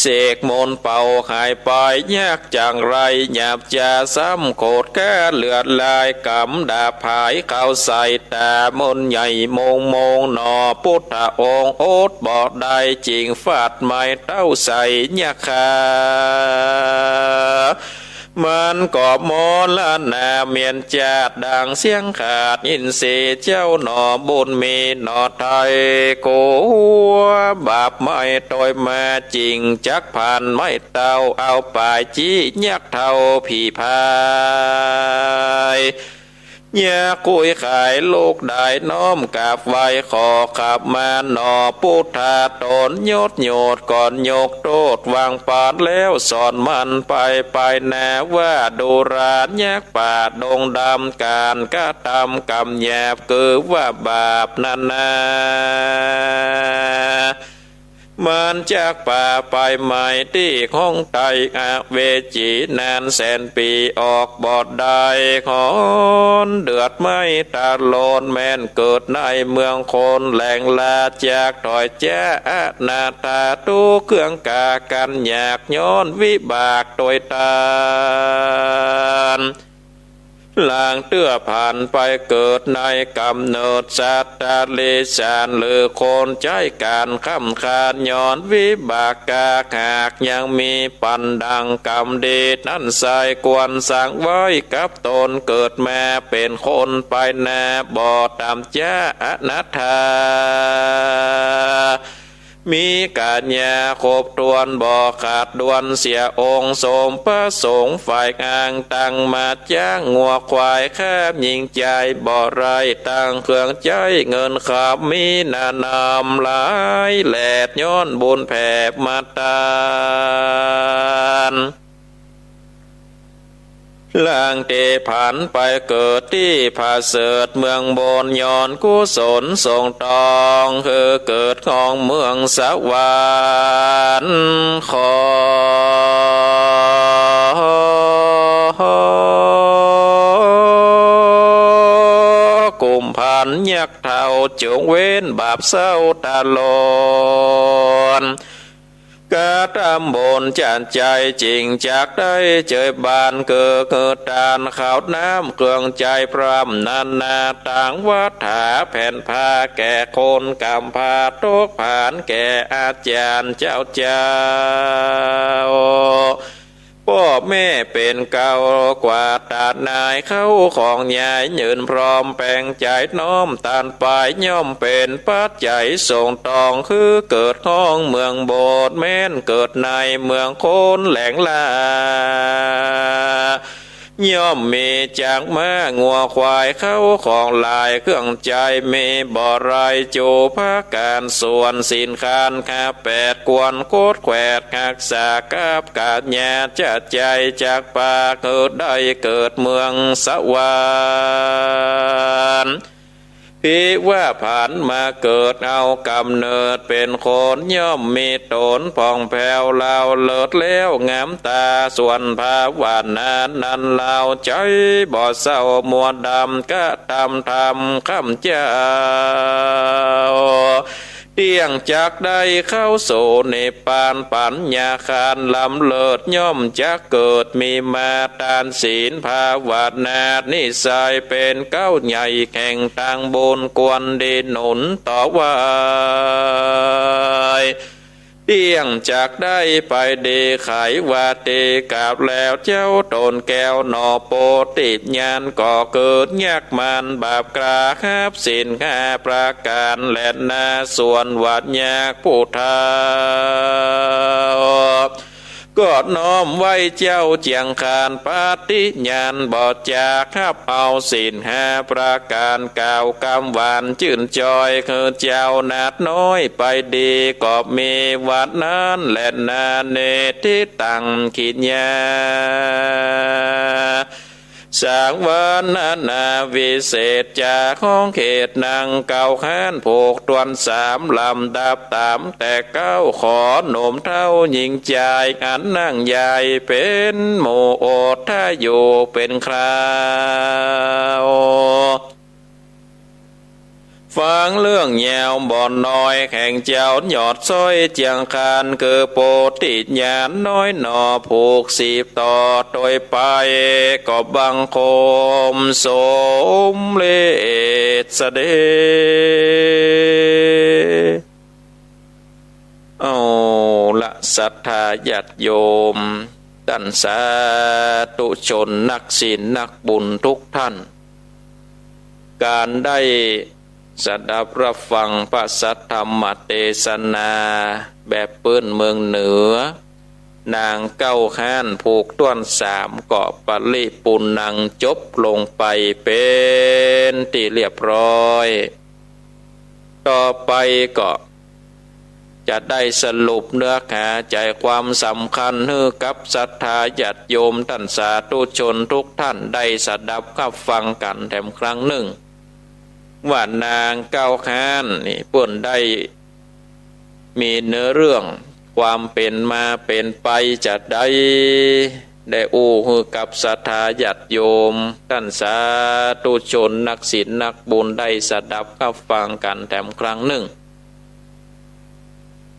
เสกมนต์เป่าหายไปยักษ์จั่งไร หยาบจ๋าซ้ำโขดก้าเลือดลาย กำดาบหายเข้าใส่ต๋ามนต์ใหญ่มงมงหนอ ปุทธองค์อดบ่ได้จึ่งฟาดไม้เต้าใส่ยักษ์ฆ่า มันก็มรณาเมียนจาดดังเสียงขาดอินทรีย์เจ้าหนอ บุญมีหนอไทย กั๋วบาปไม้ตวยมาจึ่งจักผ่านไม้เต้า เอาป๋ายจี้ยักษ์เฒ่าผีพาย ยักษ์คุยขายลูกได้น้อมกราบไหว้ขอขมาหนอ ปุทธาต๋นยศโยดก่อนยกโต้ษ วางปานแล้วสอนมันไป ไปนาว่าดูรายักษ์ป่าดงดำ ก๋านกระตำกำหยาบ คือว่าบาปนั้นนา มันจักป่าไปไหม้ตี้ของไตอเวจีนานแสนปี๋ ออกบ่ได้ ฮ้อนเดือดไหม้ตะโลน แม่นเกิดในเมืองคน แหล่งลาจากถอยแจ๊อนาถา ตู้เครื่องกากันยาก ย้อนวิบากตวยตาน หลังเตื้อผันไปเกิดในก๋ำเนิดสัตว์เดรัจฉาน หรือคนใจ๊ก๋านค่ำคาญ ย้อนวิบากกรรม หากยังมีปั๋นดังก๋รรมดีนั้นไส้ ควรสังไว้กับต๋น เกิดมาเป๋นคนไปหน้า บ่ต่ำจ๊าอนาถา มีกัญญาครบถ้วนบ่ขาดด้วนเสียองค์ สมประสงค์ฝ่ายอ้าง ตั้งมาจ๊างงัวควาย ข้ายิ่งใจ๋บ่ไร้ ตั้งเครื่องใจ๊เงินคำ มีหน้านำหลายแหลด ย้อนบุญแผ่มาตาน หลังเต๋ผันไปเกิดตี้ผะเสริฐเมืองบน ย้อนกุศลส่งตอง คือเกิดห้องเมืองสวรรค์ ของกุมภัณฑ์ยักษ์เฒ่า จงเว้นบาปเศร้าตลอด กระทำบุญจาดใจ๋ จึงจักได้เจยบาน คือ คือตานข้าวน้ำเครื่องใจ๊พร่ำนานา ตางวัตถาแผ่นผ้าแก่คนก๋ำพร้า ตกผานแก่อาจ๋ารย์เจ้าเจ้า ป้อแม่เป๋นเกล้ากว่าตานาย เข้าของยายยืนพร้อม แป๋งใจ๋น้อมตานไป ย่อมเป๋นปัจจัยส่งตอง คือเกิดห้องเมืองบน แม้นเกิดในเมืองคนแหลงล่า ย่อมมีจ๊างม้างัวควาย เข้าของหลายเครื่องใจ๊ มีบ่ไร้จู๋ประก๋าน ส่วนศีลคานคาแปด ควรโคดแขวดฮักษา กับกัญญาจาดใจ๋ จักปาคือได้เกิดเมืองสวรรค์ ภิว่าผันมาเกิดเอาก๋ำเนิดเป๋นคน ย่อมมีต๋นผ่องแผ้วเลาเลิศแล้วงามต๋า ส่วนภาวนานั้นเลาใจ๋บ่เศร้ามัวดำ กระทำธรรมค่ำเจ้า เตี้ยงจักได้เข้าสู่นิพพาน ปัญญาคานล้ำเลิศ ย่อมจักเกิดมีมา ตานศีลภาวนา นิสัยเป๋นเกล้าใหญ่ แห่งตางบุญควรดีหนุนต่อไว้ เตี้ยงจักได้ไปดี ใค่ว่าตี้กราบแล้วเจ้าต๋นแก้วหนอ โพธิญาณก็เกิด ยักมานบาปกล้า ฮับศีลห้าประก๋านแลนา ส่วนว่ายักผู้เฒ่า ก็น้อมไหว้เจ้าเจียงคาน ปฏิญาณบ่จักฮับเอาศีลห้าประก๋าน กล่าวกำหวานจื้นจอย คือเจ้านาฏน้อยไปดี ก็มีวันนั้นแลนา นิฏฐิตัง กิริยา สังวรนานาวิเศษ จากห้องเขตนั่งเก้าข้าน ผูกต้วนสาม ลำดับต๋ามแต่เก๊า ขอหนุ่มเฒ่าหญิงจาย อันนั่งใหญ่เป๋นหมู่ โอษฐายุเป๋นคราว ฟังเรื่องยาวบ่น้อย แห่งเจ้ายอดซ้อยเจียงคาน คือโพธิญาณน้อยหนอ ผูกสิบต่อโตยไป ก็บังคมสมเร็จเสด็จ เอาละ ศรัทธาญาติโยม ต้านสาธุชนนักศีลนักบุญทุกท่าน ก๋านได้สดับรับฟังพระสัทธรรมเตสนาแบบปื้นเมืองเหนือ นางเก้าข้านผูกต้วนสาม ก็ปริปูรณ์ัง จบลงไปเป๋นตี้เรียบร้อย ต่อไปก็จะได้สรุปเนื้อหาใจ๋ความสำคัญหื้อกับศรัทธาญาติโยมต้านสาธุชนทุกท่านได้สดับฮับฟังกั๋นแถมครั้งนึ่ง ว่านางเก้าข้านนี่เปิ้นได้ มีเนื้อเรื่องความเป๋นมาเป๋นไปจาใด ได้อู้หื้อกับศรัทธาญาติโยม ต้านสาธุชนนักศีลนักบุญได้สดับฮับฟังกั๋นแถมครั้งนึ่ง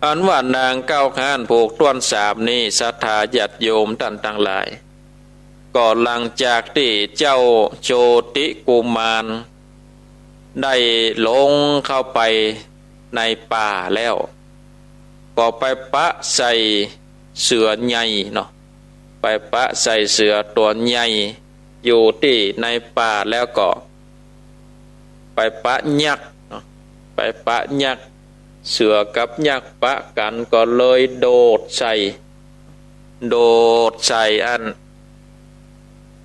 อันว่านางเก้าข้านผูกต้วนสามนี้ ศรัทธาญาติโยมต้านตังหลาย ก็หลังจากตี้เจ้าโชติกุมารได้หลงเข้าไปในป่าแล้ว ก็ไปปะใส่เสือใหญ่เนาะ ไปปะใส่เสือตั๋วใหญ่อยู่ตี้ในป่าแล้วก็ ไปปะยักษ์เนาะ ไปปะยักษ์ เสือกับยักษ์ปะกั๋นก็เลยโดดใส่ โดดใส่อัน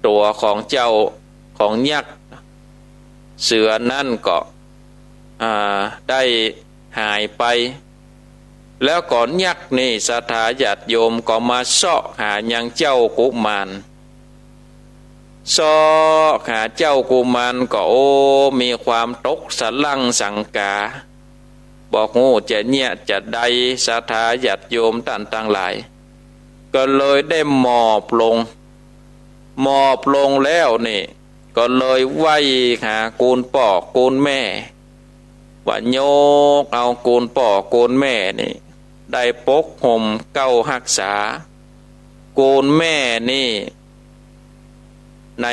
ตั๋วของเจ้าของยักษ์ เสือนั้นก็ อ่า ได้หายไป แล้วก็ยักษ์นี่ศรัทธาญาติโยมก็มาเซาะหายังเจ้ากุมาร เซาะหาเจ้ากุมารก็ โอ้ มีความตกสะหลั้งสังกา บ่ฮู้จะเยียะจะใด ศรัทธาญาติโยมต้านตังหลาย ก็เลยได้หมอบลง หมอบลงแล้วนี่ ก็เลยไหว้หากูลป้อกูลแม่ ว่ายกเอากูลป้อกูลแม่นี่ ได้ปกห่มเกล้าฮักษา กูลแม่นี่ ใน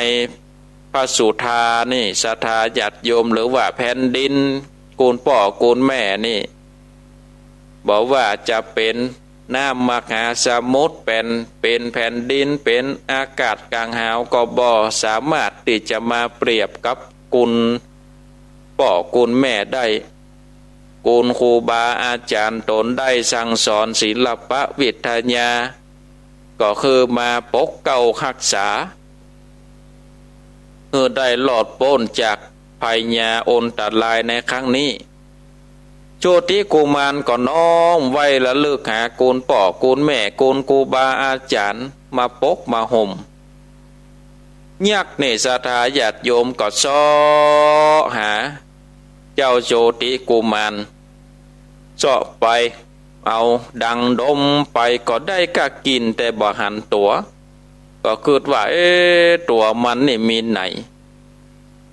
พระสุธานี่ ศรัทธาญาติโยม หรือว่าแผ่นดินกูลป้อกูลแม่นี่ บ่ว่าจะเป๋นน้ำมหาสมุทร เป๋น เป๋นแผ่นดิน เป๋นอากาศก๋างหาว ก็บ่สามารถตี้จะมาเปรียบกับกูลป้อกูลแม่ได้ กูลครูบาอาจ๋ารย์ต๋นได้สั่งสอนศิลปะวิทยา ก็คือมาปกเกล้าฮักษา หื้อได้รอดป๊นจากภัยยาอันตรายในครั้งนี้ โชติกุมารก็น้อมไหว้ระลึกหากูลป้อกูลแม่ กูลครูบาอาจ๋ารย์มาปกมาห่ม ยักษ์นี่ศรัทธาญาติโยมก็เซาะหาเจ้าโชติกุมาร เซาะไป เอาดังดมไปก็ได้ก้ากิ่นแต่บ่หันตั๋ว ก็กึ๊ดว่า เอ๊ะ ตั๋วมันนี่มีไหน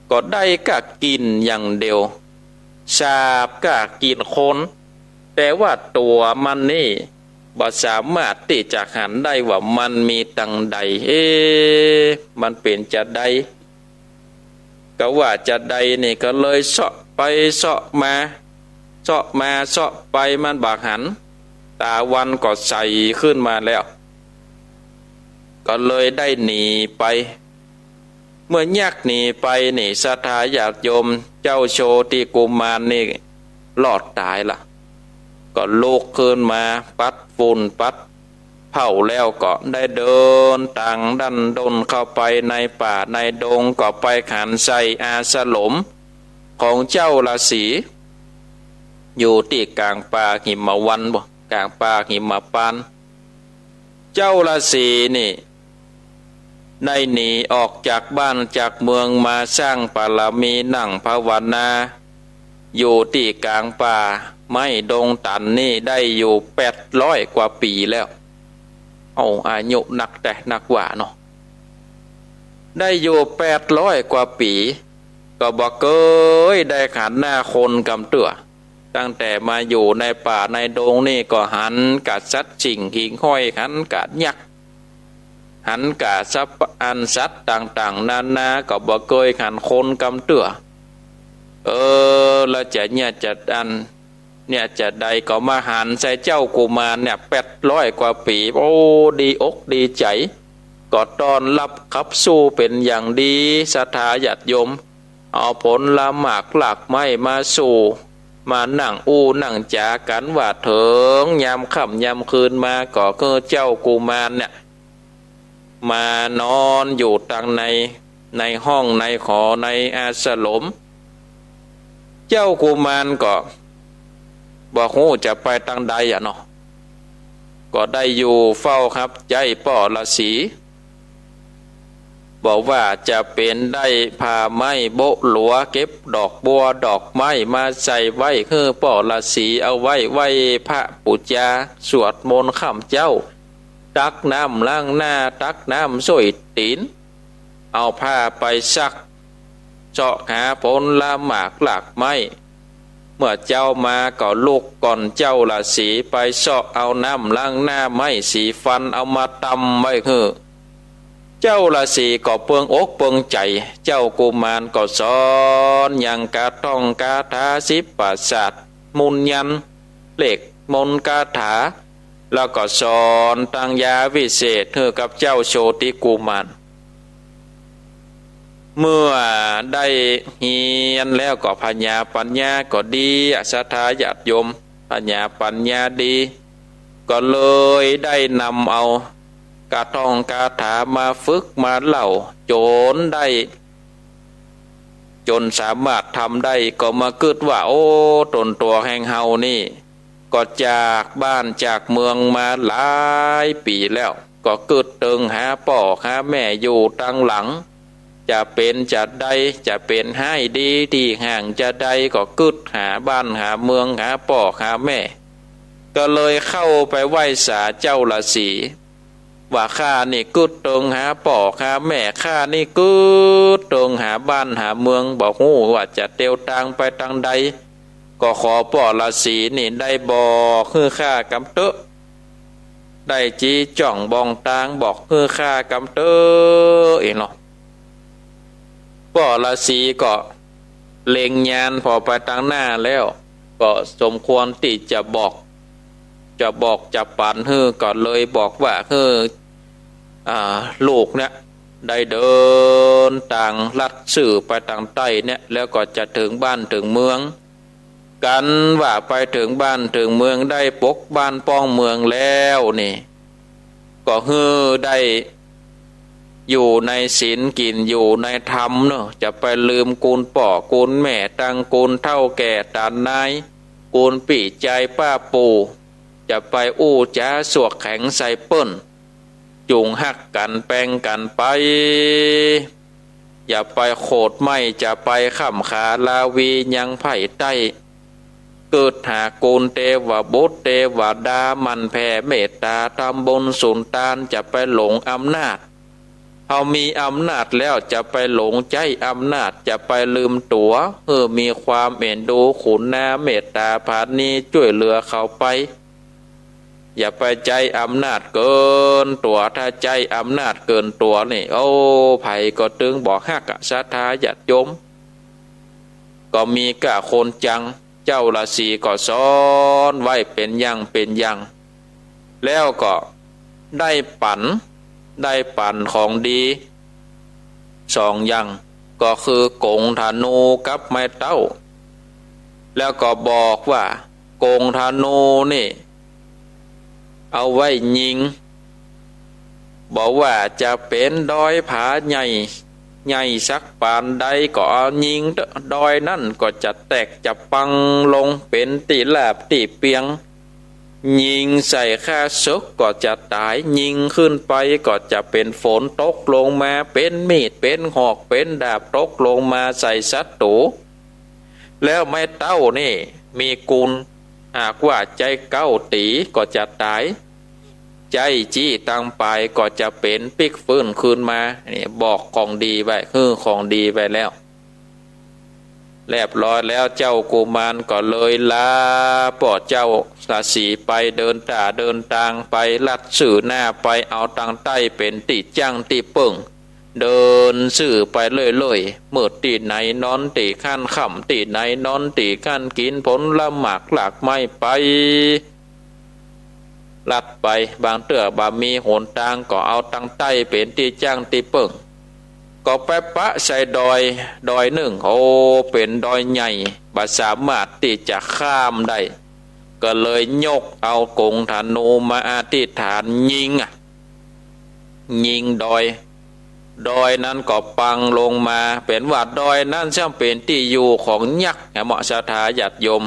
ก็ได้ก้ากิ่นอย่างเดียว สาบก้ากิ่นคน แต่ว่าตั๋วมันนี่บ่สามารถตี้จะหันได้ว่ามันมีตังใด เอ๊ะ มันเป๋นจาใด ก็ว่าจาใดนี่ ก็เลยเซาะไปเซาะมา เซาะมาเซาะไปมันบ่หัน ตะวันก็ใสขึ้นมาแล้ว ก็เลยได้หนีไป เมื่อยักษ์หนีไปนี่ ศรัทธาญาติโยม เจ้าโชติกุมารนี่รอดต๋ายละ ก็ลุกขึ้นมาปัดฝุ่นปัดเผ้าแล้วก็ได้เดินตางดั้นด้นเข้าไปในป่าในดง ก็ไปหันใส่อาสรมของเจ้าฤๅษี อยู่ตี้ก๋างป่าหิมวันบ่ ก๋างป่าหิมปานต์ เจ้าฤๅษีนี่ ได้หนีออกจากบ้านจากเมืองมาสร้างบารมีนั่งภาวนา อยู่ตี้ก๋างป่าไม้ดงตันนี่ได้อยู่แปดร้อยกว่าปี๋แล้ว เอาอายุนักแต๊นักว่าเนาะ ได้อยู่แปดร้อยกว่าปี๋ ก็บ่เกยได้หันหน้าคนกำเตื้อ ตั้งแต่มาอยู่ในป่าในดงนี่ก็หันก้าสัตว์สิ่งหิ่งห้อย หันก้ายักษ์ หันก้าสัพพะอันสัตว์ต่างๆ นานา ก็บ่เกยหันคนกำเตื้อ เออ แล้วจะเนี่ยจะอัน เนี่ยจะใดก็มาหันใส่เจ้ากุมารเนี่ยแปดร้อยกว่าปี๋ โอ้ ดีอกดีใจ๋ ก็ต้อนฮับขับสู้เป๋นอย่างดี ศรัทธาญาติโยม เอาผลหมากรากไม้มาสู่ มานั่งอู้นั่งจ๋ากั๋นว่าเถิงยามค่ำยามคืนมาก็คือเจ้ากุมารเนี่ย มานอนอยู่ตังใน ในห้องในหอในอาสรม เจ้ากุมารก็บ่ฮู้จะไปตังใดอะเนาะ ก็ได้อยู่เฝ้าฮับใจ๊ป้อฤๅษี บ่ว่าจะเป๋นได้ผ้าไม้โบ๊ะหลัว เก็บดอกบัวดอกไม้มาใส่ไว้หื้อป้อฤๅษีเอาไว้ไหว้พระปู๋จา สวดมนต์ค่ำเจ๊า ตักน้ำล้างหน้า ตักน้ำส้วยตี๋น เอาผ้าไปซัก เซาะหาผลหมากรากไม้ เมื่อเจ๊ามาก็ลุกก่อนเจ้าฤๅษีไปเซาะเอาน้ำล้างหน้า ไม้สีฟันเอามาตำไว้หื้อ เจ้าฤๅษีก็เปิงอกเปิงใจ๋ เจ้ากุมารก็สอนยังกาท่องกาถาสิบประสาท มนต์ยันต์ เลขมนต์กาถา แล้วก็สอนตังยาวิเศษหื้อกับเจ้าโชติกุมาร เมื่อได้เฮียนแล้วก็ผญาปัญญาก็ดีอะ ศรัทธาญาติโยม ผญาปัญญาดี ก็เลยได้นำเอากาท่องกาถามาฝึกมาเล่าจ๋นได้ จ๋นสามารถทำได้ ก็มากึ๊ดว่า โอ้ ต๋นตั๋วแห่งเฮานี่ ก็จากบ้านจากเมืองมาหลายปี๋แล้ว ก็กึ๊ดเติงหาป้อหาแม่อยู่ตังหลัง จะเป๋นจะใด จะเป๋นฮ้ายดีตี้ห้างจะใด ก็กึ๊ดหาบ้านหาเมืองหาป้อหาแม่ ก็เลยเข้าไปไหว้สาเจ้าฤๅษี ว่าข้านี่กึ๊ดเติงหาป้อหาแม่ ข้านี่กึ๊ดเติงหาบ้านหาเมือง บ่ฮู้ว่าจะเตียวตางไปตางใด ก็ขอป้อฤๅษีนี่ได้บอกหื้อข้ากำเต๊อะ ได้จี๊จ้องบ่องตางบอกหื้อข้ากำเต๊อะ เองเนาะ ป้อฤๅษีก็เล็งญาณผ่อไปตางหน้าแล้ว ก็สมควรตี้จะบอก จะบอกจะปั๋นหื้อ ก็เลยบอกว่าหื้อ อ่า ลูกเนี่ยได้เดินตางลัดซื่อไปตางใต้เนี่ย แล้วก็จะเถิงบ้านเถิงเมือง กันว่าไปเถิงบ้านเถิงเมืองได้ปกบ้านป้องเมืองแล้วนี่ ก็หื้อได้อยู่ในศีลกิ๋นอยู่ในธรรมเนาะ จะไปลืมกูลป้อกูลแม่ ตังกูลเฒ่าแก่ต๋านนาย กูลปี้จายป้าปู่ จะไปอู้จ๋าสวกแข็งใส่เปิ้น จุ่งฮักกั๋นแปงกั๋นไป อย่าไปโขดไหม้ จะไปข่ำขาลาวียังใผใต้ กึ๊ดหากูลเตวบุตรเตวดา หมั่นแผ่เมตต๋า ทำบุญสุนตาน จะไปหลงอำนาจ เฮามีอำนาจแล้วจะไปหลงใจ๊อำนาจ จะไปลืมตั๋ว หื้อมีความเอ็นดูขุนนาเมตต๋าผานีจ้วยเหลือเขาไป อย่าไปใจ๊อำนาจเกินตั๋ว ถ้าใจ๊อำนาจเกินตั๋วนี่ โอ้ ใผก็ตึงบ่ฮักอะ ศรัทธาญาติโยม ก็มีก้าคนจัง เจ้าฤๅษีก็สอนไว้เป๋นอย่างเป๋นอย่าง แล้วก็ได้ปั๋น ได้ปั๋นของดีสองอย่าง ก็คือกงธนูกับไม้เต๊า แล้วก็บอกว่ากงธนูนี่เอาไว้ยิง บ่ว่าจะเป๋นดอยผาใหญ่ ใหญ่สักปานใดก็เอายิงเต๊อะ ดอยนั้นก็จะแตกจะปังลงเป๋นตี้ราบตี้เปียง ยิงใส่ข้าศึกก็จะต๋าย ยิงขึ้นไปก็จะเป๋นฝนตกลงมา เป๋นมีด เป๋นหอก เป๋นดาบตกลงมาใส่ศัตรู๋ แล้วไม้เต๊านี่มีกูล หากว่าใจ๊เก๊าตี๋ก็จะต๋าย ใจ๊จี้ตังป๋ายก็จะเป๋นปิ๊กฟื้นคืนมา นี่บอกของดีไว้ หื้อของดีไว้แล้ว เรียบร้อยแล้ว เจ้ากุมารก็เลยลาป้อเจ้าฤๅษีไป เดินต๋าเดินตางไป ลัดซื่อหน้าไป เอาตางใต้เป๋นตี้จั้งตี้เปิ้ง เดินซื่อไปเรื่อยๆ มืดตี้ไหนนอนตี้คั้น ค่ำตี้ไหนนอนตี้คั้น กิ๋นผลหมากรากไม้ไป ลัดไป บางเตื้อบ่มีหนตางก็เอาตางใต้เป๋นตี้จั้งตี้เปิ้ง ก็ไปปะใส่ดอย ดอยนึ่ง โอ้ เป๋นดอยใหญ่ บ่สามารถตี้จะข้ามได้ ก็เลยยกเอากงธนูมาอธิษฐานยิงอะ ยิงดอย ดอยนั้นก็ปังลงมา เป๋นว่าดอยนั้นซ่อมเป๋นตี้อยู่ของยักษ์นะ เหมาะศรัทธาญาติโยม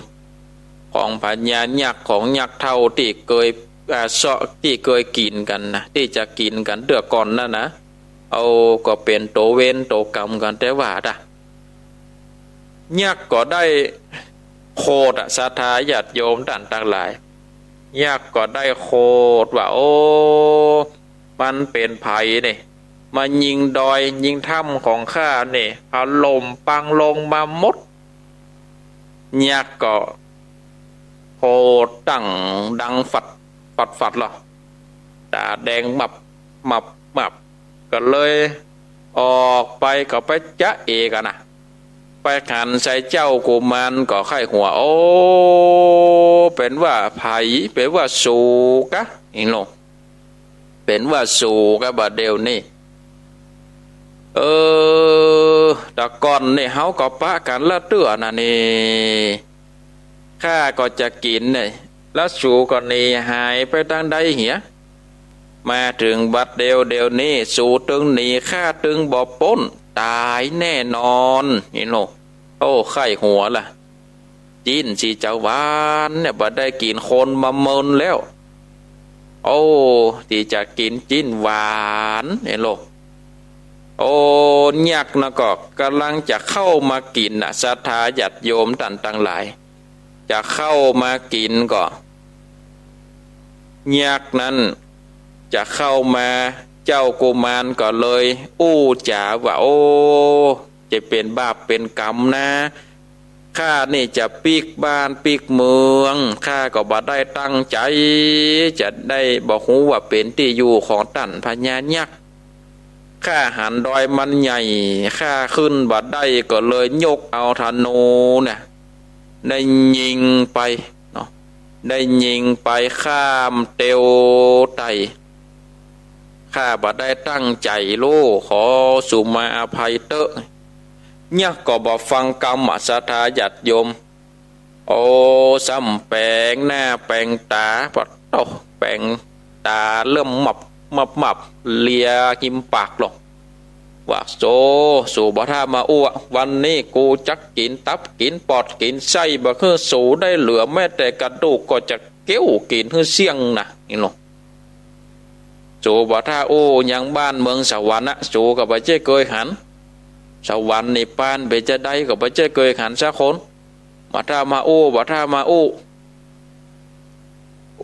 ของพญายักษ์ ของยักษ์เฒ่าตี้เกย อ่า เซาะ ตี้เกยกิ๋นกั๋นนะ ตี้จะกิ๋นกั๋นเตื้อก่อนนั้นนะ เอาก็เป๋นตั๋วเวรตั๋วก๋รรมกั๋น แต่ว่าตะ ยักษ์ก็ได้โขดอะ ศรัทธาญาติโยมต้านตังหลาย ยักษ์ก็ได้โขดว่า โอ้ มันเป๋นใผนี่ มายิงดอยยิงถ้ำของข้านี่ ถล่มปังลงมาหมด ยักษ์ก็โขดตั้งดังฟัด ฟัด ฟัดลอ ต๋าแดงมับ มับ มับ ก็เลยออกไป ก็ไปจ๊ะเอกั๋นนะ ไปหันใส่เจ้ากุมารก็ใค่หัว โอ้ เป๋นว่าใผ เป๋นว่าสูกะ นี่โล เป๋นว่าสูกะบ่าเดี่ยวนี้ เออ แต่ก่อนนี่เฮาก็ปะกั๋นละเตื้อนะนี่ ข้าก็จะกิ๋นเนี่ย แล้วสูก็หนีหายไปตางใดเหีย มาเถิงบัดเดี่ยว เดี่ยวนี้สูตึงหนีข้าตึงบ่ป๊น ต๋ายแน่นอน นี่โล โอ้ ใค่หัวละ จิ๊นสิจะหวานเนี่ย บ่ได้กิ๋นคนมาเมินแล้ว โอ้ ตี้จะกิ๋นจิ๊นหวาน นี่โล โอ้ ยักษ์นะก็ก่ำลังจะเข้ามากิ๋นนะ ศรัทธาญาติโยมต้านตังหลาย จะเข้ามากิ๋นก็ ยักษ์นั้นจะเข้ามา เจ้ากุมารก็เลยอู้จ๋าว่า โอ้ จะเป๋นบาปเป๋นก๋รรมนะ ข้านี่จะปิ๊กบ้านปิ๊กเมือง ข้าก็บ่ได้ตั้งใจ๋ จะได้บ่ฮู้ว่าเป๋นตี้อยู่ของต้านพญายักษ์ ข้าหันดอยมันใหญ่ ข้าขึ้นบ่ได้ ก็เลยยกเอาธนูเนี่ย ได้ยิงไปเนาะ ได้ยิงไปข้ามเตียวไต่ ข้าบ่ได้ตั้งใจ๋โล ขอสูมาอภัยเต๊อะ ยักษ์ก็บ่ฟังกำอะ ศรัทธาญาติโยม โอ้ ซ้ำแป๋งหน้าแป๋งต๋า ปะโต้ แป๋งต๋าเริ่มมับมับมับ เลียฮิมปากลง ว่า โส สูบ่ถ้ามาอู้ วันนี้กูจักกิ๋นตับกิ๋นปอดกิ๋นไส้ บ่หื้อสูได้เหลือแม้แต่กระดูก ก็จะเคี้ยวกิ๋นหื้อเสี้ยงนะ นี่โล สูบ่ถ้าอู้ยังบ้านเมืองสวรรค์นะ สูก็บ่ใจ้เกยหัน สวรรค์นิพพานเป๋นจาใดก็บ่ใจ้เกยหันสักคน บ่ถ้ามาอู้ บ่ถ้ามาอู้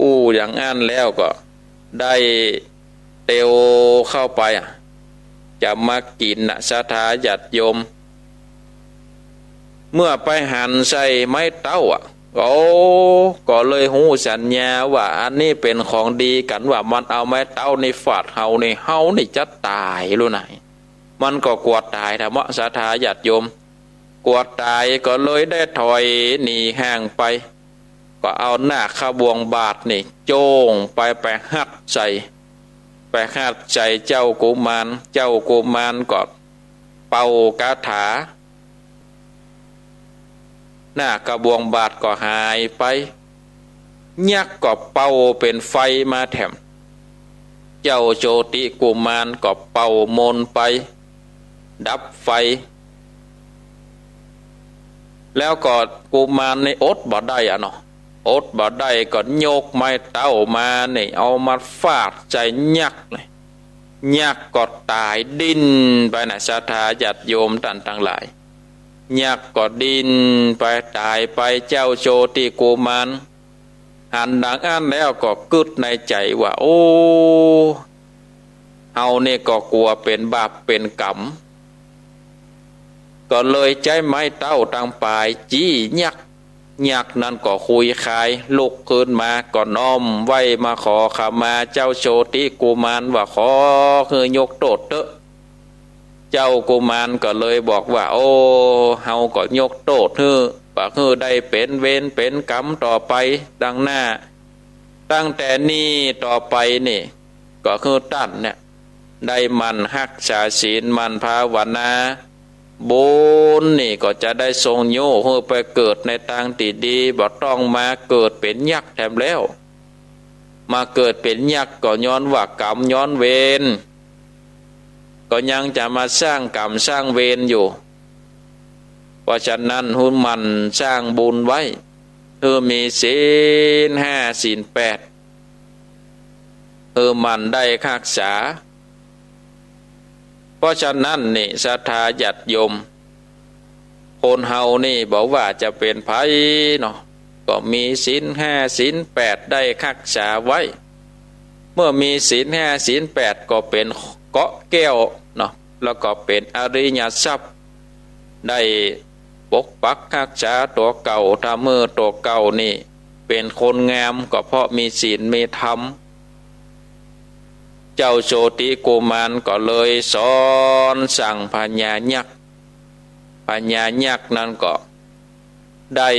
อู้อย่างอั้นแล้วก็ได้เตียวเข้าไปอะ จะมากิ๋นนะ ศรัทธาญาติโยม เมื่อไปหันใส่ไม้เต๊าอะ โอ้ ก็เลยฮู้สัญญาว่าอันนี้เป๋นของดีกั๋น ว่ามันเอาไม้เต๊านี่ฟาดเฮานี่ เฮานี่จะต๋ายลูกไหน มันก็กั๋วต๋ายแท้เนาะ ศรัทธาญาติโยม กั๋วต๋ายก็เลยได้ถอยหนีห่างไป ก็เอานาคบ่วงบาทนี่โจ้งไป ไปหัดใส่ ไปหัดใส่เจ้ากุมาร เจ้ากุมารก็เป่าคาถา นาคบ่วงบาทก็หายไป ยักษ์ก็เป่าเป๋นไฟมาแถม เจ้าโชติกุมารก็เป่ามนต์ไป ดับไฟ แล้วก็กุมารนี่อดบ่ได้อะเนาะ อดบ่ได้ก็ยกไม้เต๊ามานี่ เอามาฟาดใส่ยักษ์เลย ยักษ์ก็ต๋ายดิ้นไปนะ ศรัทธาญาติโยมต้านตังหลาย ยักษ์ก็ดิ้นไปต๋ายไป เจ้าโชติกุมารหันดังอั้นแล้วก็กึ๊ดในใจ๋ว่า โอ้ เฮานี่ก็กั๋วเป๋นบาปเป๋นก๋รรม ก็เลยใจ๊ไม้เต๊าตังป๋ายจี้ยักษ์ ยักษ์นั้นก็คุยคายลุกขึ้นมา ก็น้อมไหว้มาขอขมาเจ้าโชติกุมารว่า ขอหื้อยกโต้ษเต๊อะ เจ้ากุมารก็เลยบอกว่า โอ้ เฮาก็ยกโต้ษหื้อ บ่หื้อได้เป๋นเวรเป๋นก๋รรมต่อไปตางหน้า ตั้งแต่นี้ต่อไปนี่ ก็หื้อต้านเนี่ย ได้หมั่นฮักษาศีล หมั่นภาวนา บุญนี่ก็จะได้ส่งโยหื้อไปเกิดในตางตี้ดี บ่ต้องมาเกิดเป๋นยักษ์แถมแล้ว มาเกิดเป๋นยักษ์ก็ย้อนว่ากรรมย้อนเวร ก็ยังจะมาสร้างกรรมสร้างเวรอยู่ เพราะฉะนั้นหื้อหมั่นสร้างบุญไว้ หื้อมีศีลห้าศีลแปด หื้อหมั่นได้ฮักษา เพราะฉะนั้นนี่ศรัทธาญาติโยม คนเฮานี่บ่ว่าจะเป๋นใผเนาะ ก็มีศีลห้าศีลแปดได้ฮักษาไว้ เมื่อมีศีลห้าศีลแปดก็เป๋นเกราะแก้วเนาะ แล้วก็เป๋นอริยทรัพย์ ได้ปกปักฮักษาตั๋วเก่า ทำหื้อตั๋วเก่านี่เป๋นคนงาม ก็เพราะมีศีลมีธรรม จ จ้าโชติกุมารก็เลยสอนสั่งพญายักษ์ พญายักษ์นั้นก็ได้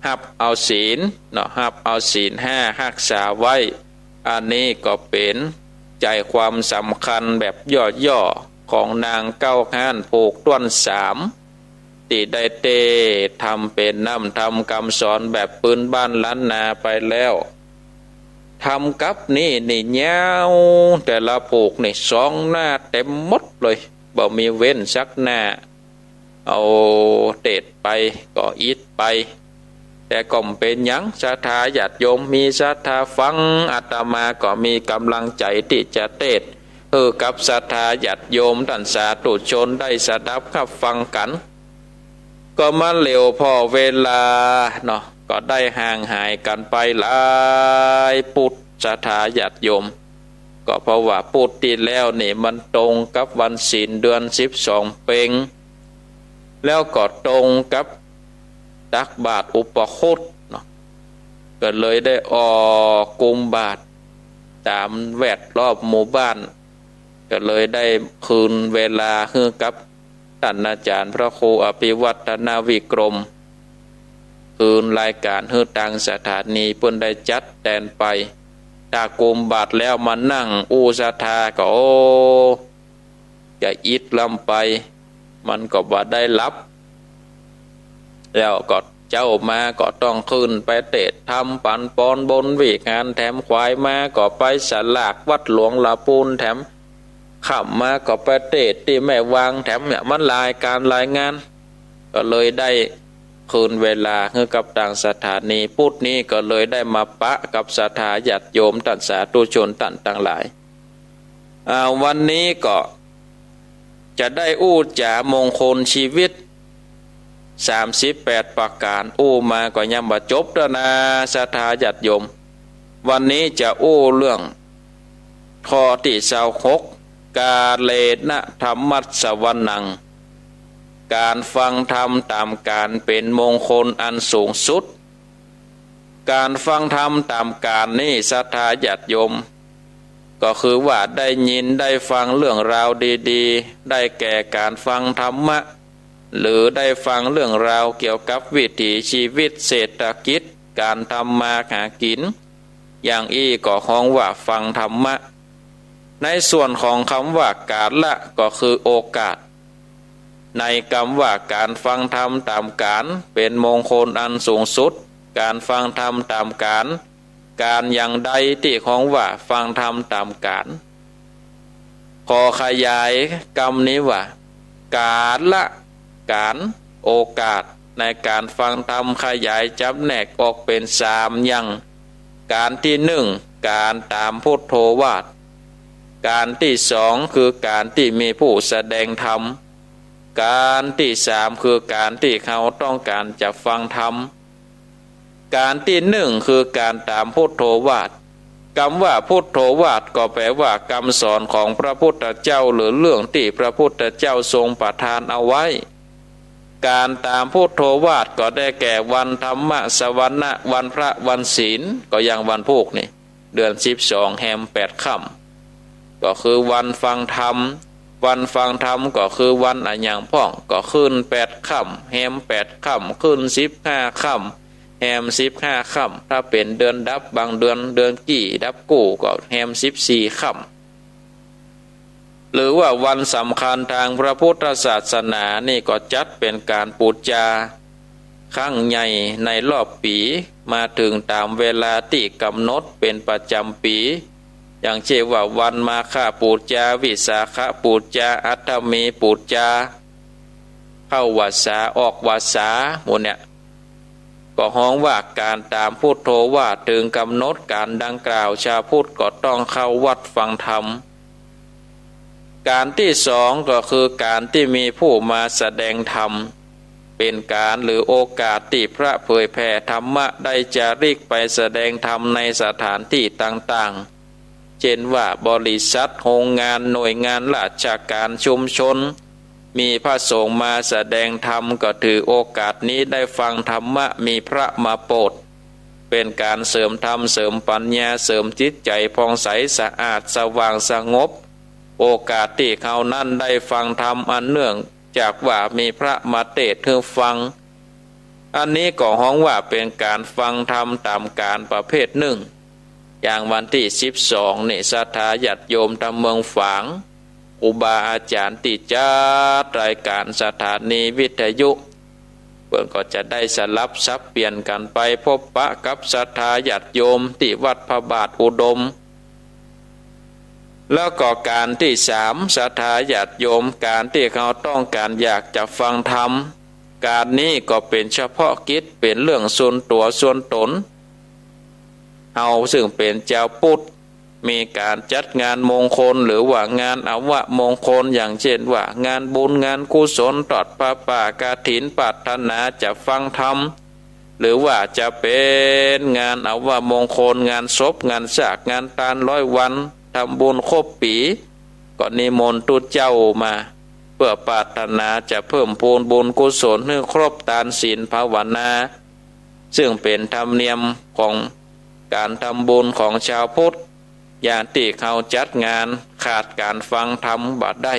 ฮับเอาศีลเนาะ ฮับเอาศีลห้าฮักษาไว้ อันนี้ก็เป๋นใจความสำคัญแบบย่อๆ ของนางเก๊าฮ้านผูกต้วนสาม ตี้ได้เตศน์ธรรมเป๋นน้ำธรรมกำสอนแบบปื้นบ้านล้านนาไปแล้ว ธรรมกัปนี้นี่ยาว แต่ละผูกนี่สองหน้าเต๋มหมดเลย บ่มีเว้นสักหน้า เอาเตศน์ไปก็อิดไป แต่ก็บ่เป๋นหยัง ศรัทธาญาติโยมมีศรัทธาฟัง อาตมาก็มีก๋ำลังใจ๋ตี้จะเตศน์ หื้อกับศรัทธาญาติโยมต้านสาธุชนได้สดับฮับฟังกั๋น ก็มาเหลียวผ่อเวลาเนาะ ก็ได้ห่างหายกั๋นไปหลายปุด ศรัทธาญาติโยม ก็เพราะว่าปุดตี้แล้วนี่มันตรงกับวันศีลเดือนสิบสองเป็ง แล้วก็ตรงกับตักบาตรอุปคุตเนาะ ก็เลยได้ออกกุมบาตรต๋ามแวดล้อมหมู่บ้าน ก็เลยได้คืนเวลาหื้อกับต้านอาจ๋ารย์พระครูอภิวัฒนวิกรม คืนรายก๋านหื้อตางสถานีเปิ้นได้จัดแตนไป ถ้ากุมบาตรแล้วมานั่งอู้ศรัทธาก็ โอ้ จะอิดล้ำไป มันก็บ่ได้หลับ แล้วก็เจ๊ามาก็ต้องขึ้นไปเตศน์ธรรมปันปอนบนวิหารแถม ขวายมาก็ไปสลากวัดหลวงละปูนแถม ค่ำมาก็ไปเตศน์ตี้แม่วางแถม เนี่ยมันหลายก๋านหลายงาน ก็เลยได้คืนเวลาหื้อกับตางสถานี ปุดนี้ก็เลยได้มาปะกับศรัทธาญาติโยมต้านสาธุชนต้านตังหลาย อ่า วันนี้ก็จะได้อู้จ๋ามงคลชีวิตสามสิบแปดประก๋าน อู้มาก็ยังบ่จบเตื้อนาศรัทธาญาติโยม วันนี้จะอู้เรื่องข้อตี้ซาวหก กาเลนะธัมมัสสวนัง ก๋านฟังธรรมต๋ามก๋านเป๋นมงคลอันสูงสุด ก๋านฟังธรรมต๋ามก๋านนี้ศรัทธาญาติโยม ก็คือว่าได้ยินได้ฟังเรื่องราวดีๆ ได้แก่ก๋านฟังธรรมะ หรือได้ฟังเรื่องราวเกี่ยวกับวิถีชีวิตเศรษฐกิจ ก๋านทำมาหากิ๋น อย่างอี้ก็ฮ้องว่าฟังธรรมะ ในส่วนของกำว่ากาละก็คือโอกาส ในกำว่าก๋านฟังธรรมต๋ามก๋านเป๋นมงคลอันสูงสุด ก๋านฟังธรรมต๋ามก๋าน ก๋านอย่างใดตี้ฮ้องว่าฟังธรรมต๋ามก๋าน ขอขยายกำนี้ว่า กาละ ก๋าน โอกาสในก๋านฟังธรรมขยายจ๋ำแนกออกเป๋นสามอย่าง ก๋านตี้นึ่ง ก๋านต๋ามพุทโธวาท ก๋านตี้สองคือก๋านตี้มีผู้แสดงธรรม ก๋านตี้สามคือก๋านตี้เฮาต้องก๋านจะฟังธรรม ก๋านตี้นึ่งคือก๋านต๋ามพุทโธวาท กำว่าพุทโธวาทก็แปลว่ากำสอนของพระพุทธเจ้าหรือเรื่องตี้พระพุทธเจ้าทรงประทานเอาไว้ ก๋านต๋ามพุทโธวาทก็ได้แก่วันธรรมสวนะ วันพระ วันศีล ก็อย่างวันพูกนี้ เดือนสิบสองแฮมแปดค่ำ ก็คือวันฟังธรรม วันฟังธรรมก็คือวันอะหยังพ่อง ก็คืนแปดค่ำ แฮมแปดค่ำ คืนสิบห้าค่ำ แฮมสิบห้าค่ำ ถ้าเป๋นเดือนดับบางเดือน เดือนกี้ดับกู้ก็แฮมสิบสี่ค่ำ หรือว่าวันสำคัญตางพระพุทธศาสนานี่ก็จัดเป๋นก๋านปู๋จา ครั้งใหญ่ในรอบปี๋ มาเถิงต๋ามเวลาตี้ก๋ำหนดเป๋นประจ๋ำปี๋ อย่างเจ้นว่าวันมาฆปู๋จา วิสาขปู๋จา อัฏฐมีปู๋จา เข้าวัสสา ออกวัสสา หมู่เนี่ย ก็ฮ้องว่าก๋านต๋ามพุทโธวาท เถิงก๋ำหนดก๋านดังกล่าว ชาวพุทธก็ต้องเข้าวัดฟังธรรม ก๋านตี้สองก็คือก๋านตี้มีผู้มาแสดงธรรม เป๋นก๋านหรือโอกาสตี้พระเผยแผ่ธรรมะได้จาริกไปแสดงธรรมในสถานตี้ต่างๆ เจ้นว่าบริษัท โฮงงาน หน่วยงานราชก๋าน ชุมชน มีพระสงฆ์มาแสดงธรรม ก็ถือโอกาสนี้ได้ฟังธรรมะ มีพระมาโปรด เป๋นก๋านเสริมธรรม เสริมปัญญา เสริมจิตใจ๋ผ่องใสสะอาดสว่างสงบ โอกาสตี้เฮานั้นได้ฟังธรรม อันเนื่องจากว่ามีพระมาเตศน์หื้อฟัง อันนี้ก็ฮ้องว่าเป๋นก๋านฟังธรรมต๋ามก๋าลประเภทนึ่ง อย่างวันตี้สิบสองนี่ ศรัทธาญาติโยมต๋ามเมืองฝาง ครูบาอาจ๋ารย์ตี้จัดรายก๋านสถานีวิทยุ เปิ้นก็จะได้สลับสับเปลี่ยนกั๋นไปพบปะกับศรัทธาญาติโยมตี้วัดพระบาทอุดม แล้วก็ก๋าลตี้สาม ศรัทธาญาติโยม ก๋าลตี้เฮาต้องก๋านอยากจะฟังธรรม ก๋าลนี้ก็เป๋นเฉพาะกิจ เป๋นเรื่องส่วนตั๋วส่วนต๋น เฮาซึ่งเป๋นจาวพุทธ มีก๋านจัดงานมงคล หรือว่างานอวมงคล อย่างเจ้นว่า งานบุญงานกุศล ทอดผ้าป่า กฐิน ปรารถนาจะฟังธรรม หรือว่าจะเป๋นงานอวมงคล งานศพ งานซาก งานตานร้อยวัน ทำบุญครบปี๋ ก็นิมนต์ตุ๊เจ้ามา เปื้อปรารถนาจะเพิ่มพูนบุญกุศลหื้อครบตานศีลภาวนา ซึ่งเป๋นธรรมเนียมของก๋านทำบุญของจาวพุทธ อย่างตี้เฮาจัดงานขาดก๋านฟังธรรมบ่ได้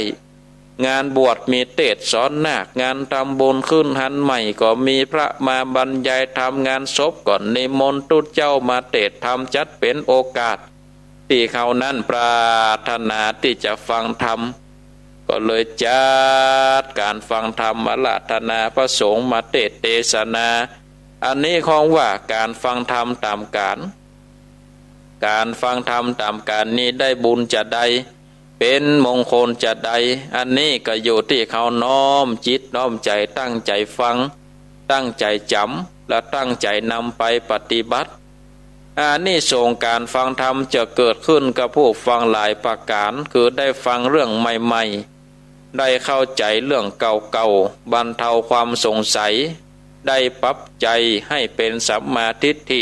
งานบวชมีเตศน์สอนนาค งานทำบุญขึ้นฮัณฑ์ใหม่ก็มีพระมาบรรยายธรรม งานศพก็นิมนต์ตุ๊เจ้ามาเตศน์ธรรม จัดเป๋นโอกาสตี้เฮานั้นปรารถนาตี้จะฟังธรรม ก็เลยจัดก๋านฟังธรรม อาราธนาพระสงฆ์มาเตศน์เตสนา อันนี้ฮ้องว่าก๋านฟังธรรมต๋ามก๋าล ก๋านฟังธรรมต๋ามก๋าลนี้ได้บุญจาใด เป๋นมงคลจาใด อันนี้ก็อยู่ตี้เฮาน้อมจิตน้อมใจ๋ตั้งใจ๋ฟัง ตั้งใจ๋จ๋ำ และตั้งใจ๋นำไปปฏิบัติ อานิสงส์ก๋านฟังธรรมจะเกิดขึ้นกับผู้ฟังหลายประก๋าน คือได้ฟังเรื่องใหม่ๆ ได้เข้าใจ๋เรื่องเก่าๆ บรรเทาความสงสัย ได้ปรับใจ๋หื้อเป๋นสัมมาทิฏฐิ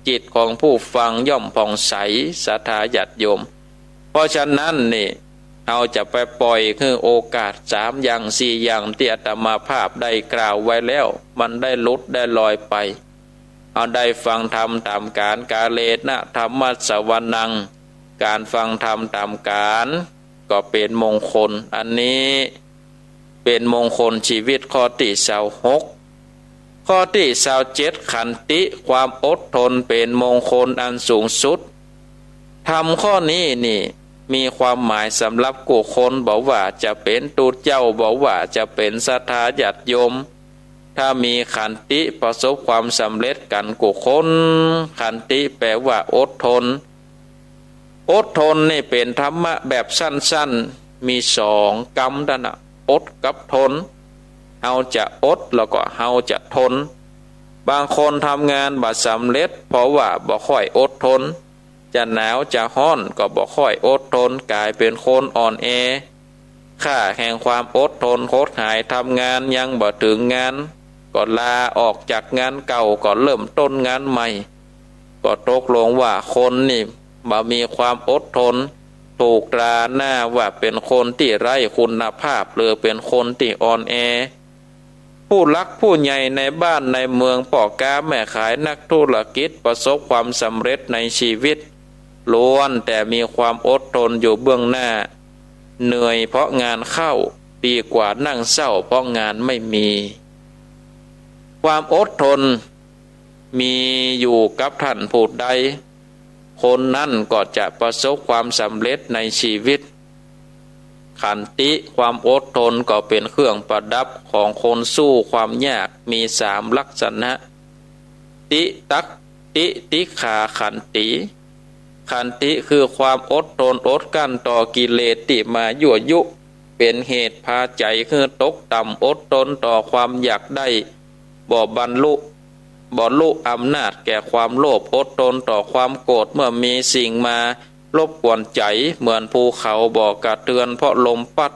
จิตของผู้ฟังย่อมผ่องใส ศรัทธาญาติโยม เพราะฉะนั้นนี่ เฮาจะไปป่อยหื้อโอกาสสามอย่างสี่อย่างตี้อาตมาภาพได้กล่าวไว้แล้ว มันได้หลุดได้ลอยไป เฮาได้ฟังธรรมต๋ามก๋าล กาเลนะธัมมัสสวนัง ก๋านฟังธรรมต๋ามก๋าล ก็เป๋นมงคล อันนี้เป๋นมงคลชีวิตข้อตี้ซาวหก ข้อตี้ซาวเจ็ด ขันติ ความอดทนเป๋นมงคลอันสูงสุด ธรรมข้อนี้นี่มีความหมายสำหรับกู้คน บ่ว่าจะเป๋นตุ๊เจ้า บ่ว่าจะเป๋นศรัทธาญาติโยม ถ้ามีขันติประสบความสำเร็จกั๋นกู้คน ขันติแปลว่าอดทน อดทนนี่เป๋นธรรมะแบบสั้นๆ มีสองกำเต้านั้น อดกับทน เฮาจะอดแล้วก็เฮาจะทน บางคนทำงานบ่สำเร็จ เพราะว่าบ่ค่อยอดทน จะหนาวจะฮ้อนก็บ่ค่อยอดทน ก๋ายเป๋นคนอ่อนแอ ค่าแห่งความอดทนหดหาย ทำงานยังบ่เถิงงาน ก็ลาออกจากงานเก่า ก็เริ่มต้นงานใหม่ ก็ตกลงว่าคนนี่บ่มีความอดทน ถูกตราหน้าว่าเป๋นคนตี้ไร้คุณภาพ หรือเป๋นคนตี้อ่อนแอ ผู้หลักผู้ใหญ่ในบ้านในเมือง ป้อก๊าแม่ขาย นักธุรกิจ ประสบความสำเร็จในชีวิต ล้วนแต่มีความอดทนอยู่เบื้องหน้า เหนื่อยเพราะงานเข้า ดีกว่านั่งเศร้าเพราะงานไม่มี ความอดทนมีอยู่กับท่านผู้ใด คนนั้นก็จะประสบความสำเร็จในชีวิต ขันติ ความอดทนก็เป๋นเครื่องประดับของคนสู้ความยาก มีสามลักษณะ ติตัก ติติขาขันติ ขันติคือความอดทนอดกลั้นต่อกิเลสตี้มายั่วยุ เป๋นเหตุพาใจ๋หื้อตกต่ำ อดทนต่อความอยากได้ บ่บรรลุ บ่ลุอำนาจแก่ความโลภ อดทนต่อความโกรธ เมื่อมีสิ่งมารบกวนใจ๋ เหมือนภูเขาบ่กระเทือนเพราะลมพัด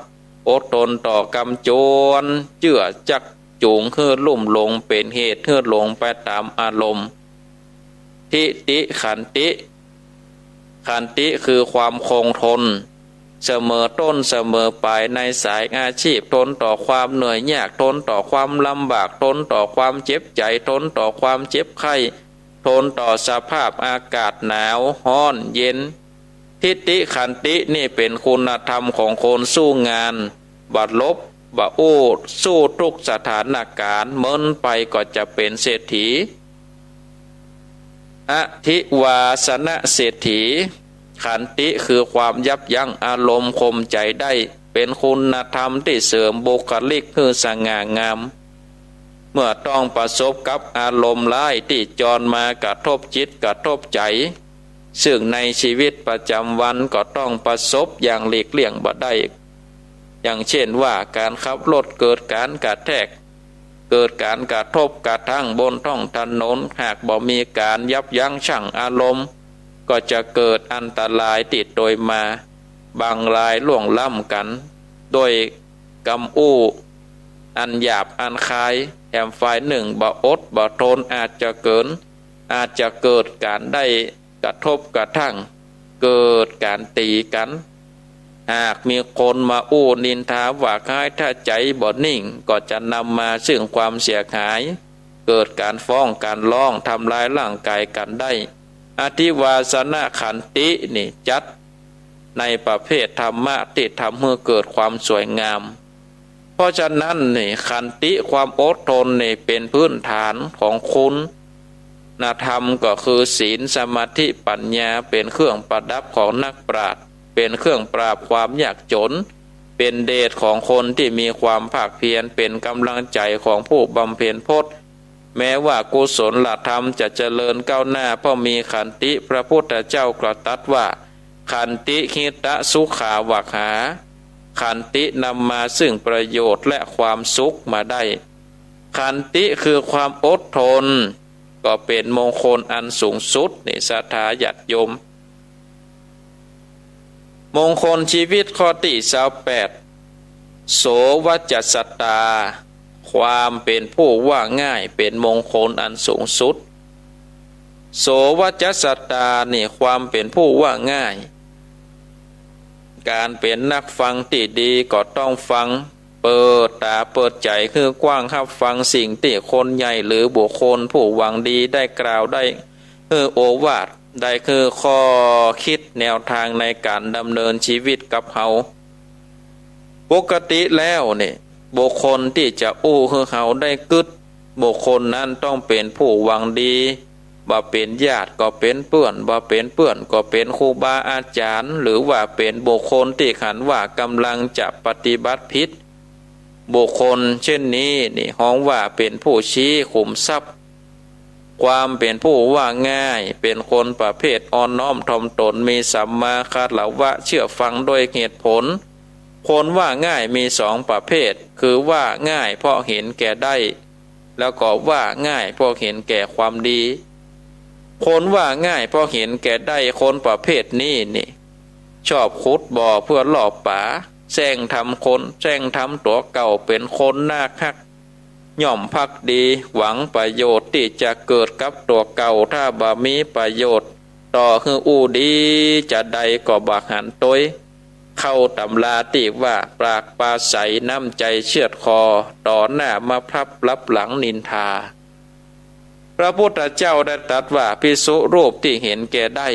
อดทนต่อกำจวน เจื้อจักจูงหื้อลุ่มหลง เป๋นเหตุหื้อหลงไปต๋ามอารมณ์ ทิติขันติ ขันติคือความคงทน เสมอต้นเสมอปลายในสายอาชีพ ทนต่อความเหนื่อยยาก ทนต่อความลำบาก ทนต่อความเจ็บใจ๋ ทนต่อความเจ็บไข้ นต่อสภาพอากาศหนาวฮ้อนเย็น ทิฏฐิขันตินี่เป๋นคุณธรรมของคนสู้งาน บ่ลบ บ่อู้ สู้ทุกสถานก๋ารณ์ เมินไปก็จะเป๋นเศรษฐี อธิวาสนเศรษฐี ขันติคือความยับยั้งอารมณ์ข่มใจ๋ได้ เป๋นคุณธรรมตี้เสริมบุคลิกหื้อสง่างาม เมื่อต้องประสบกับอารมณ์ร้ายตี้จรมากระทบจิตกระทบใจ๋ ซึ่งในชีวิตประจ๋ำวันก็ต้องประสบอย่างหลีกเลี่ยงบ่ได้ อย่างเช่นว่าก๋านขับรถเกิดก๋านกระแทก เกิดก๋านกระทบกระทั่งบนท้องถนน หากบ่มีก๋านยับยั้งชั่งอารมณ์ ก็จะเกิดอันตรายติดโตยมา บางรายล่วงล้ำกั๋นโดยกำอู้อันหยาบอันคาย แถมฝ่ายนึ่งบ่อดบ่ทน อาจจะเกิน อาจจะเกิดก๋านได้กระทบกระทั่ง เกิดก๋านตี๋กั๋น หากมีคนมาอู้นินทาว่าฮ้าย ถ้าใจ๋บ่นิ่งก็จะนำมาซึ่งความเสียหาย เกิดก๋านฟ้องก๋านร้องทำร้ายร่างก๋ายกั๋นได้ อธิวาสนขันตินี่จัดในประเภทธรรมะตี้ทำหื้อเกิดความสวยงาม เพราะฉะนั้นนี่ขันติความอดทนนี่เป๋นพื้นฐานของคุณธรรม ก็คือศีล สมาธิ ปัญญา เป๋นเครื่องประดับของนักปราชญ์ เป๋นเครื่องปราบความยากจ๋น เป๋นเดชของคนตี้มีความภาคเพียร เป๋นก๋ำลังใจ๋ของผู้บำเพ็ญพจน์ แม้ว่ากุศลธรรมจะเจริญก้าวหน้าเพราะมีขันติ พระพุทธเจ้าก็ตรัสว่า ขันติหิตะสุขาวหา ขันตินำมาซึ่งประโยชน์และความสุขมาได้ ขันติคือความอดทน ก็เป๋นมงคลอันสูงสุดนี่ศรัทธาญาติโยม มงคลชีวิตข้อตี้ซาวแปด โสวจัสสตา ความเป๋นผู้ว่าง่ายเป๋นมงคลอันสูงสุด โสวจัสสตานี่ความเป๋นผู้ว่าง่าย ก๋านเป๋นนักฟังตี้ดีก็ต้องฟัง เปิดต๋าเปิดใจ๋หื้อกว้างฮับฟังสิ่งตี้คนใหญ่หรือบุคคลผู้หวังดีได้กล่าวได้หื้อโอวาท ได้หื้อข้อคิดแนวตางในก๋านดำเนินชีวิตกับเฮา ปกติแล้วนี่บุคคลตี้จะอู้หื้อเฮาได้กึ๊ด บุคคลนั้นต้องเป๋นผู้หวังดี บ่เป๋นญาติก็เป๋นเปื้อน บ่เป๋นเปื้อนก็เป๋นครูบาอาจ๋ารย์ หรือว่าเป๋นบุคคลตี้หันว่าก๋ำลังจะปฏิบัติผิด บุคคลเช่นนี้นี่ฮ้องว่าเป๋นผู้ชี้ขุมทรัพย์ ความเป๋นผู้ว่าง่ายเป๋นคนประเภทอ่อนน้อมถ่อมตน มีสัมมาคารวะ เชื่อฟังด้วยเหตุผล คนว่าง่ายมีสองประเภท คือว่าง่ายเพราะเห็นแก่ได้ แล้วก็ว่าง่ายเพราะเห็นแก่ความดี คนว่าง่ายเพราะเห็นแก่ได้ คนประเภทนี้นี่ ชอบขุดบ่อเพื่อล่อป๋า แซ่งทำคน แซ่งทำตั๋วเก่าเป๋นคนน่าฮัก ย่อมภักดี หวังประโยชน์ตี้จะเกิดกับตั๋วเก่า ถ้าบ่มีประโยชน์ ต่อหื้ออู้ดีจาใดก็บ่หันตวย เข้าต๋ำราตี้ว่า ปากปราศรัยน้ำใจ๋เชือดคอ ต่อหน้ามาพลับ ลับหลังนินทา พระพุทธเจ้าได้ตรัสว่า ภิกษุรูปตี้เห็นแก่ได้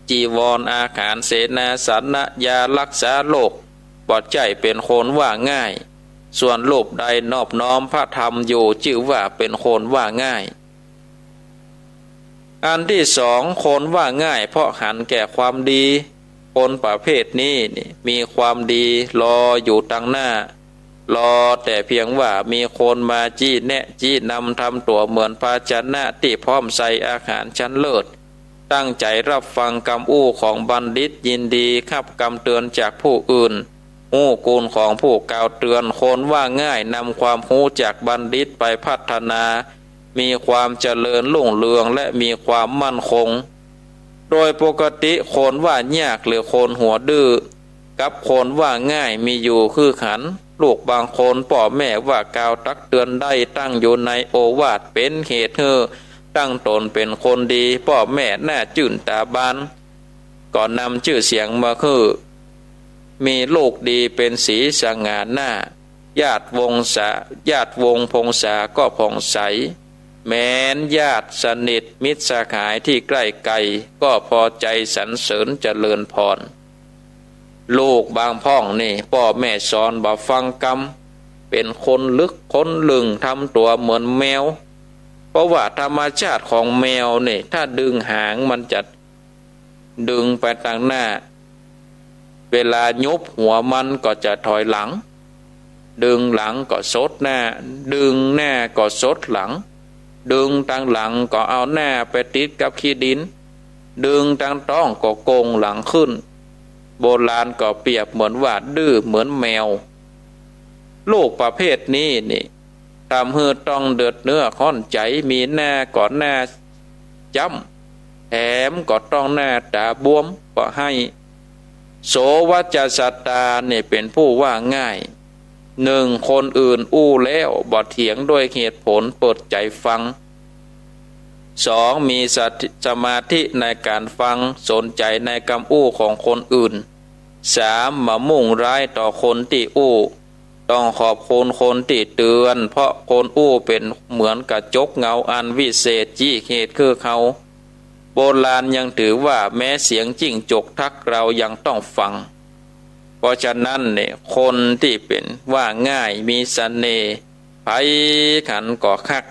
จีวร อาหาร เสนาสนะ ยารักษาโรค บ่ใจ้เป๋นคนว่าง่าย ส่วนรูปใดนอบน้อมพระธรรมอยู่ จื้อว่าเป๋นคนว่าง่าย อันตี้สอง คนว่าง่ายเพราะหันแก่ความดี คนประเภทนี้นี่มีความดีรออยู่ตังหน้า รอแต่เพียงว่ามีคนมาจี้แนะจี้นำ ทำตั๋วเหมือนภาชนะตี้พร้อมใส่อาหารชั้นเลิศ ตั้งใจ๋ฮับฟังกำอู้ของบัณฑิต ยินดีฮับกำเตือนจากผู้อื่น ฮู้คุณของผู้กล่าวเตือน คนว่าง่ายนำความฮู้จากบัณฑิตไปพัฒนา มีความเจริญรุ่งเรืองและมีความมั่นคง โดยปกติคนว่ายากหรือคนหัวดื้อ กับคนว่าง่ายมีอยู่คือกั๋น ลูกบางคนป้อแม่ว่ากล่าวตักเตือนได้ ตั้งอยู่ในโอวาท เป๋นเหตุหื้อตั้งต๋นเป๋นคนดี ป้อแม่หน้าจื้นต๋าบาน ก็นำจื้อเสียงมาหื้อ มีลูกดีเป๋นสีสง่าหน้า ญาติวงศา ญาติวงศ์พงศาก็ผ่องใส แม้นญาติสนิทมิตรสหายตี้ใก้ๆ ก็ปอใจ๋สรรเสริญเจริญปอน ลูกบางพ่องนี่ ป้อแม่สอนบ่ฟังกำ เป๋นคนลึกคนลึ่ง ทำตั๋วเหมือนแมว เพราะว่าธรรมชาติของแมวนี่ ถ้าดึงหางมันจะดึงไปตางหน้า เวลายุบหัวมันก็จะถอยหลัง ดึงหลังก็สดหน้า ดึงหน้าก็สดหลัง ดึงตางหลังก็เอาหน้าไปติดกับขี้ดิน ดึงตางต๊องก็โก่งหลังขึ้น โบราณก็เปรียบเหมือนว่าดื้อเหมือนแมว ลูกประเภทนี้นี่ ทำหื้อต้องเดือดเนื้อฮ้อนใจ๋ มีหน้าก็หน้าจ้ำ แถมก็ต้องหน้าต๋าบวมก็ไห้ โสวจัสสตานี่เป๋นผู้ว่าง่าย นึ่ง คนอื่นอู้แล้วบ่เถียงด้วยเหตุผล เปิดใจ๋ฟัง สอง มีสติ สมาธิในก๋านฟัง สนใจ๋ในกำอู้ของคนอื่น สาม บ่มุ่งร้ายต่อคนตี้อู้ ต้องขอบคุณคนตี้เตื๋อน เพราะคนอู้เป๋นเหมือนกระจกเงาอันวิเศษ จี้เหตุหื้อเฮา โบราณยังถือว่าแม้เสียงจิ้งจกทักเรายังต้องฟัง เพราะฉะนั้นเนี่ย คนตี้เป๋นว่าง่ายมีเสน่ห์ ใผหันก็ฮัก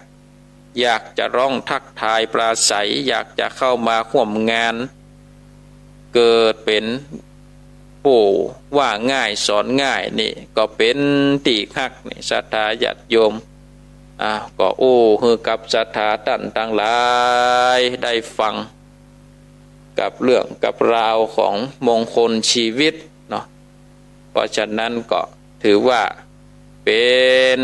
อยากจะร้องทักทายปราศรัย อยากจะเข้ามาฮ่วมงาน เกิดเป๋นผู้ว่าง่ายสอนง่ายนี่ ก็เป๋นตี้ฮักนี่ ศรัทธาญาติโยม อ่า ก็อู้หื้อกับศรัทธาต้านตังหลายได้ฟัง กับเรื่องกับราวของมงคลชีวิตเนาะ เพราะฉะนั้นก็ถือว่าเป๋น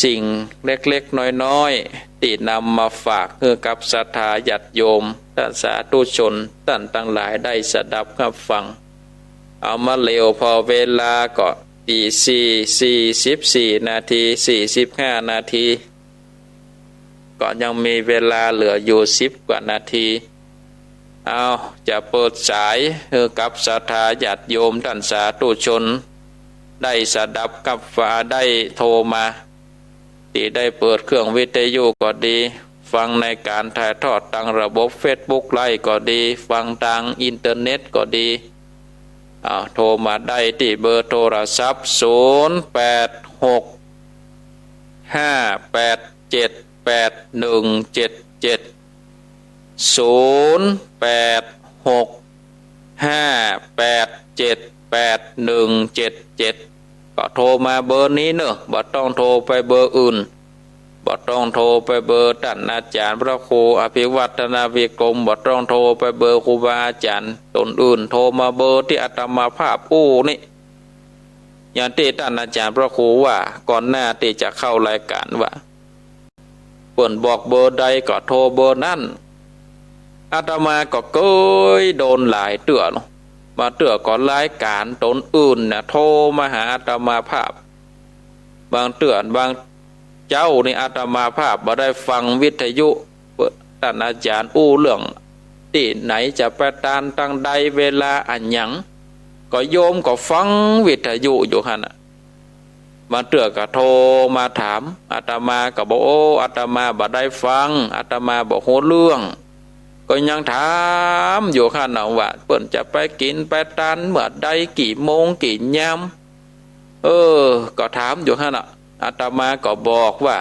สิ่งเล็กๆ น้อยๆ ตี้นำมาฝากหื้อกับศรัทธาญาติโยม ต้านสาธุชน ต้านตังหลายได้สดับฮับฟัง เอามาเร็ว พอเวลาก็ตีสี่ สี่สิบสี่นาที สี่สิบห้านาที ก็ยังมีเวลาเหลืออยู่สิบกว่านาที เอา จะเปิดสายหื้อกับศรัทธาญาติโยมต้านสาธุชน ได้สดับกับฟ้า ได้โทรมา ตี้ได้เปิดเครื่องวิทยุก็ดี ฟังในก๋านถ่ายทอดตางระบบเฟซบุ๊กไลฟ์ก็ดี ฟังตางอินเทอร์เน็ตก็ดี เอา โทรมาได้ตี้เบอร์โทรศัพท์ ศูนย์แปดหก ห้าแปดเจ็ดแปดหนึ่งเจ็ดเจ็ด ศูนย์แปดหก ห้าแปดเจ็ดแปดหนึ่งเจ็ดเจ็ด ก็โทรมาเบอร์นี้เนาะ บ่ต้องโทรไปเบอร์อื่น บ่ต้องโทรไปเบอร์ต้านอาจ๋ารย์พระครูอภิวัฒนวิกรม บ่ต้องโทรไปเบอร์ครูบาอาจ๋ารย์ต๋นอื่น โทรมาเบอร์ตี้อาตมาภาพอู้นี่ อย่างตี้ต้านอาจ๋ารย์พระครูว่า ก่อนหน้าตี้จะเข้ารายก๋านว่า เปิ้นบอกเบอร์ใดก็โทรเบอร์นั้น อาตมาก็เกยโดนหลายเตื้อเนาะ บางเตื้อก็รายก๋านต๋นอื่นเนี่ยโทรมาหาอาตมาภาพ บางเตื้อบางเจ๊านี่อาตมาภาพบ่ได้ฟังวิทยุ ต้านอาจ๋ารย์อู้เรื่องตี้ไหน จะไปตานตังใด เวลาอะหยัง ก็โยมก็ฟังวิทยุอยู่หั้นน่ะ บางเตื้อก็โทรมาถาม อาตมาก็บอก โอ้ อาตมาบ่ได้ฟัง อาตมาบ่ฮู้เรื่อง ก็ยังถามอยู่หั้นน่ะว่า เปิ้นจะไปกิ๋นไปตานเมื่อใด กี่โมงกี่ยาม เออ ก็ถามอยู่หั้นน่ะ อาตมาก็บอกว่า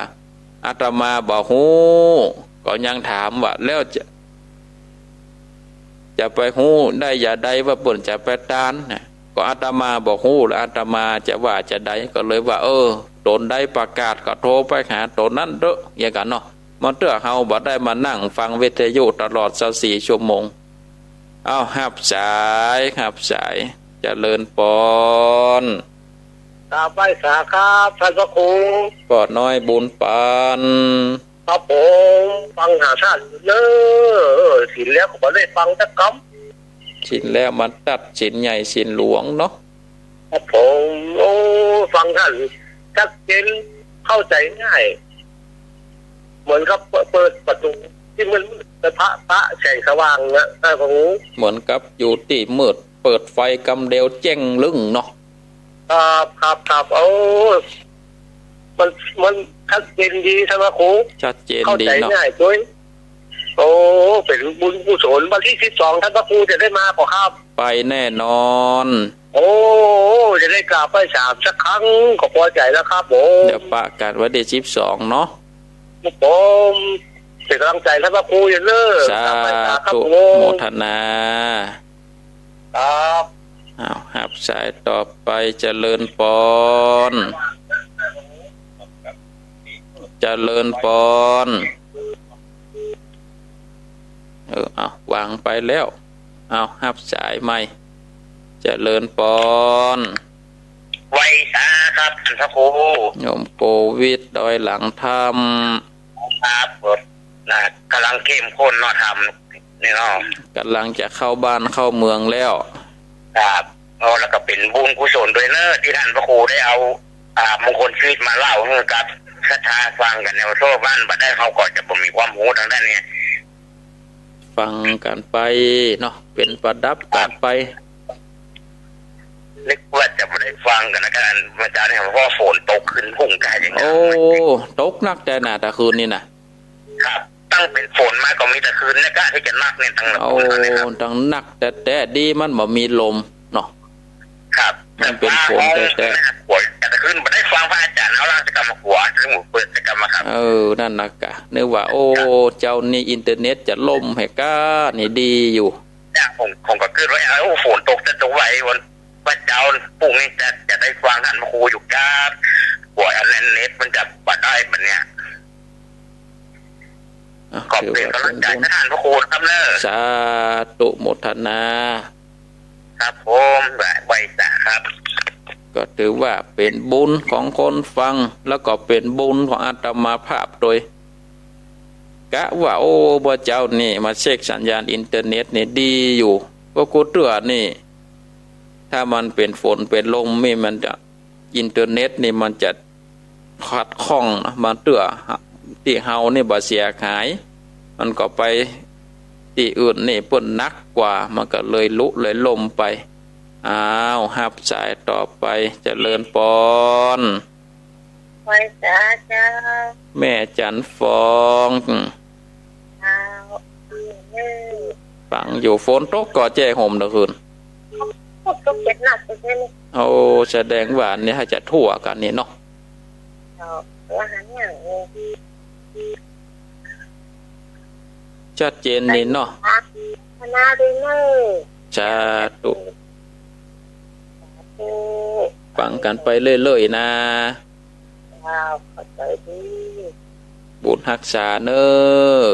อาตมาบ่ฮู้ ก็ยังถามว่า แล้วจะ จะไปฮู้ได้จาใดว่าเปิ้นจะไปตานน่ะ ก็อาตมาบ่ฮู้ แล้วอาตมาจะว่าจาใด ก็เลยว่า เออ ตนใดประกาศก็โทรไปหาตนนั้นเต๊อะ อย่างกั๋นเนาะ มาเตื้อเฮาบ่ได้มานั่งฟังวิทยุตลอดซาวสี่ชั่วโมง เอา ฮับสาย ฮับสาย เจริญปอน กราบไหว้สาครับ ต้านพระครู ป้อน้อยบุญปัน ครับผม ฟังหาต้านเน้อ เออ ศีลแล้วก็บ่ได้ฟังสักกำ ศีลแล้วมันตัดศีลใหญ่ศีลหลวงเนาะ ครับผม โอ้ ฟังต้านชัดเจน เข้าใจ๋ง่าย เหมือนกับเปิด เปิดประตู๋ตี้มืดๆ ไปพระ พระแสงสว่างนะ ต้านพระครู เหมือนกับอยู่ตี้มืด เปิดไฟกำเดียวแจ้งลึ่งเนาะ ครับ ครับ ครับ โอ้ มัน มันชัดเจนดี ท่านพระครู ชัดเจนดีเนาะ เข้าใจ๋ง่ายตวย โอ้ เป๋นบุญกุศล วันตี้สิบสอง ท่านพระครูจะได้มาก่อครับ ไปแน่นอน โอ้ จะได้กราบไหว้สามสักครั้งก็พอใจ๋แล้วครับผม เดี๋ยวปะกั๋นวันตี้สิบสองเนาะ ครับผม เป๋นก๋ำลังใจ๋ท่านพระครูอยู่เน้อ สาธุ กราบไหว้สามครับผม โมทนา ครับ อ้าว ฮับสายต่อไป เจริญปอน เจริญปอน เออ เอา วางไปแล้ว เอา ฮับสายใหม่ เจริญปอน ไหว้สาครับ ท่านพระครู โยมโกวิท ดอยหลังธรรม ครับ นะ ก๋ำลังเข้มข้นเนาะ ธรรมนี่เนาะ ก๋ำลังจะเข้าบ้านเข้าเมืองแล้ว ครับ อ๋อ แล้วก็เป๋นบุญกุศลตวยเน้อ ตี้ท่านพระครูได้เอา อ่า มงคลชีวิตมาเล่าหื้อกับศรัทธาฟังกั๋นเนี่ย เพราะบ้านบ่ได้ เฮาก็จะบ่มีความฮู้ตางด้านนี้ ฟังกั๋นไปเนาะ เป๋นประดับกั๋นไป นึกว่าจะบ่ได้ฟังกั๋นนะ ก็อาจ๋ารย์เนี่ย เพราะว่าฝนตกขึ้น หุงก๋ายอย่างเงี้ย โอ้ ตกหนักแต๊นะ ตะคืนนี่นะ ครับ ตั้งเป๋นฝนมาก็มีตะคืนเนี่ย ก็ที่จะหนักเนี่ย ตังตะคืนเนี่ยครับ โอ้ ตังหนักแต๊ๆ ดีมันบ่มีลมเนาะ ครับ มันเป๋นฝนแต๊ๆ แต่ตะคืนบ่ได้ฟังพระอาจ๋ารย์เอาราชกรรมกั๋ว ซึ่งผมเปิดกิจกรรมอะครับ เออ นั่นนะกะ นึกว่า โอ้ เจ้านี่อินเทอร์เน็ตจะล่มแหมก้า นี่ดีอยู่ เนี่ย ผม ผมก็กึ๊ดว่า เอ้า ฝนตกจะตกไววัน วันเจ๊า พรุ่งนี้จะ จะได้ฟังท่านพระครูอยู่ครับ กั๋วอันนั้นเน็ตมันจะบ่ได้บัดเนี่ย อ่ะ ก็เป๋นก๋ำลังใจ๋ ถือว่าเป๋นบุญ ท่านพระครูครับเน้อ สาธุโมทนา ครับผม ไหว้ ไหว้สาครับ ก็ถือว่าเป๋นบุญของคนฟัง แล้วก็เป๋นบุญของอาตมาภาพตวย กะว่า โอ้ บ่าเจ๊านี่มาเช็คสัญญาณอินเทอร์เน็ตนี่ดีอยู่ เพราะกูเตื้อนี่ ถ้ามันเป๋นฝนเป๋นลมนี่มันจะ อินเทอร์เน็ตนี่มันจะขัดข้องนะ บางเตื้อตี้เฮานี่บ่เสียหาย มันก็ไปตี้อื่นนี่เปิ้นหนักกว่า มันก็เลยลุเลยล่มไป อ้าว ฮับสายต่อไป เจริญปอน ไหว้สาเจ้า แม่จันทร์ฟอง เจ้า ฟังอยู่ ฝนตกก่อแจ้ห่มตะคืน ตกเป๋นหนักเลย โอ้ แสดงว่านี่ถ้าจะทั่วกั๋นนี่เนาะ เจ้า ว่าหันอย่างนี้ ชัดเจนนี่เนาะ สาธุ สาธุ ฟังกั๋นไปเรื่อยๆ นะ เจ้า ขอบใจ๋ดี บุญฮักษาเน้อ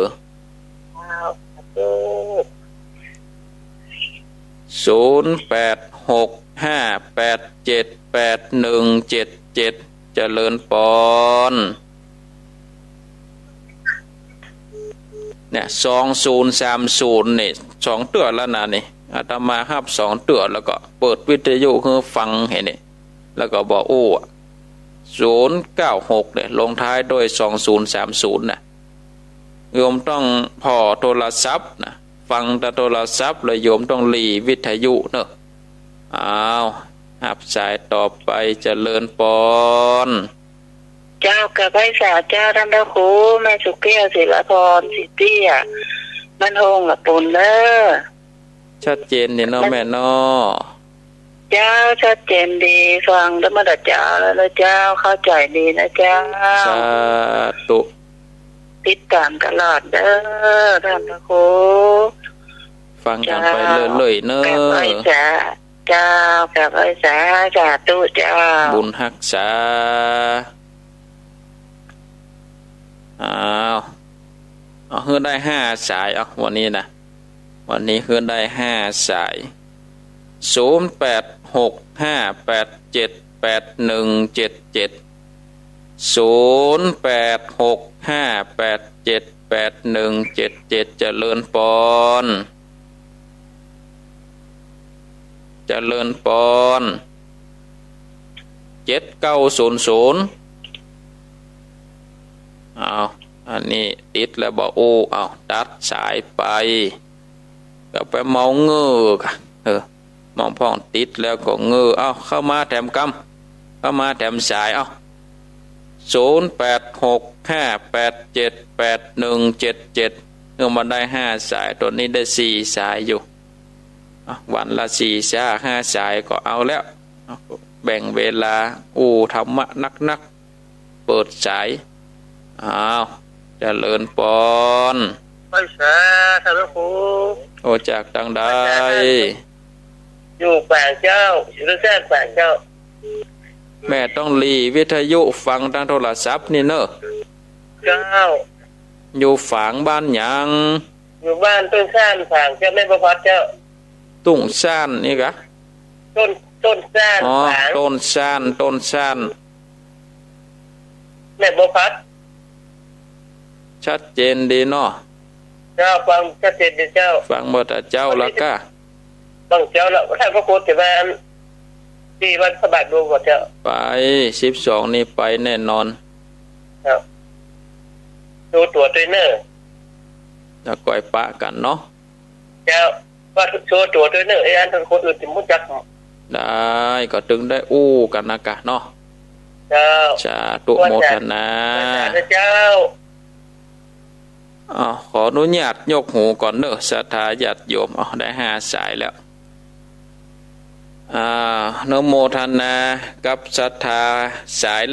เจ้า สาธุ ศูนย์แปดหกห้าแปดเจ็ดแปดหนึ่งเจ็ดเจ็ด เจริญปอน เนี่ย สองศูนย์สามศูนย์ นี่ สองเตื้อแล้วนะนี่ อาตมาฮับสองเตื้อ แล้วก็เปิดวิทยุหื้อฟังหื้อนี่ แล้วก็บ่อู้อะ ศูนย์เก้าหก เนี่ย ลงท้ายด้วยสองศูนย์สามศูนย์ นะ โยมต้องผ่อโทรศัพท์นะ ฟังแต่โทรศัพท์ แล้วโยมต้องหลีวิทยุเนาะ อ้าว ฮับสายต่อไป เจริญปอน เจ้า กราบไหว้สาเจ้า ท่านพระครู แม่สุแก้ว ศิลาพร ศรีเตี้ย บ้านโฮงละปูนเน้อ ชัดเจนดีเนาะแม่เนาะ เจ้า ชัดเจนดี ฟังตั้งแต่เจ๊าแล้วนะเจ้า เข้าใจ๋ดีนะเจ้า สาธุ ติดต๋ามตลอดเน้อ ท่านพระครู ฟังกั๋นไปเรื่อยๆ เน้อ เจ้า กราบไหว้สา เจ้า กราบไหว้สา สาธุเจ้า บุญฮักษา อ้าว เอา หื้อได้ห้าสาย เอา วันนี้นะ วันนี้หื้อได้ห้าสาย ศูนย์แปดหกห้าแปดเจ็ดแปดหนึ่งเจ็ดเจ็ด ศูนย์แปดหกห้าแปดเจ็ดแปดหนึ่งเจ็ดเจ็ด เจริญปอน เจริญปอน เจ็ดเก้าศูนย์ศูนย์ เอา อันนี้ติดแล้วบ่อู้ เอา ตัดสายไป ก็ไปเมาเง่อก่ะ เออ มองพ่องติดแล้วก็เง่อ เอา เข้ามาแถมกำ เข้ามาแถมสาย เอา ศูนย์แปดหกห้าแปดเจ็ดแปดหนึ่งเจ็ดเจ็ด เมื่อมันได้ห้าสาย ต๋อนนี้ได้สี่สายอยู่ อ่ะ วันละสี่สาย ห้าสายก็เอาแล้ว แบ่งเวลาอู้ธรรมะนักๆ เปิดสาย อ้าว เจริญปอน ไหว้สา ท่านพระครู โอ จากตางใด อยู่ฝางเจ้า อยู่ตางแสนฝางเจ้า แม่ต้องหลีวิทยุฟังตางโทรศัพท์นี่เนอะ เจ้า อยู่ฝางบ้านหยัง อยู่บ้านตุ้งซ่านฝางเจ้า แม่บัวพัดเจ้า ตุ้งซ่านนี่กะ ต้น ต้นซ่าน อ๋อ ฝาง ต้นซ่าน ต้นซ่าน แม่บัวพัด ชัดเจนดีเนาะ เจ้า ฟังชัดเจนดีเจ้า ฟังบ่ตาเจ้าละก้า ฟังเจ้าละ ท่านพระครูถือว่าอัน สี่วันพระบาทหลวงก่อนเจ้า ไป สิบสองนี่ไปแน่นอน ครับ ดูตั๋วตวยเน่อ แล้วก่อยปะกั๋นเนาะ เจ้า ว่าโชว์ตั๋วตวยเน่อ ไอ้อันคนอื่นจะบ่ฮู้จัก ได้ ก็ตึงได้อู้กั๋นนะกะเนาะ เจ้า สาธุ โมทนา สาธุเจ้า อ้าว ขออนุญาตยกหูก่อนเน่อ ศรัทธาญาติโยม อ้าว ได้ห้าสายแล้ว อ่า อนุโมทนากับศรัทธาสาย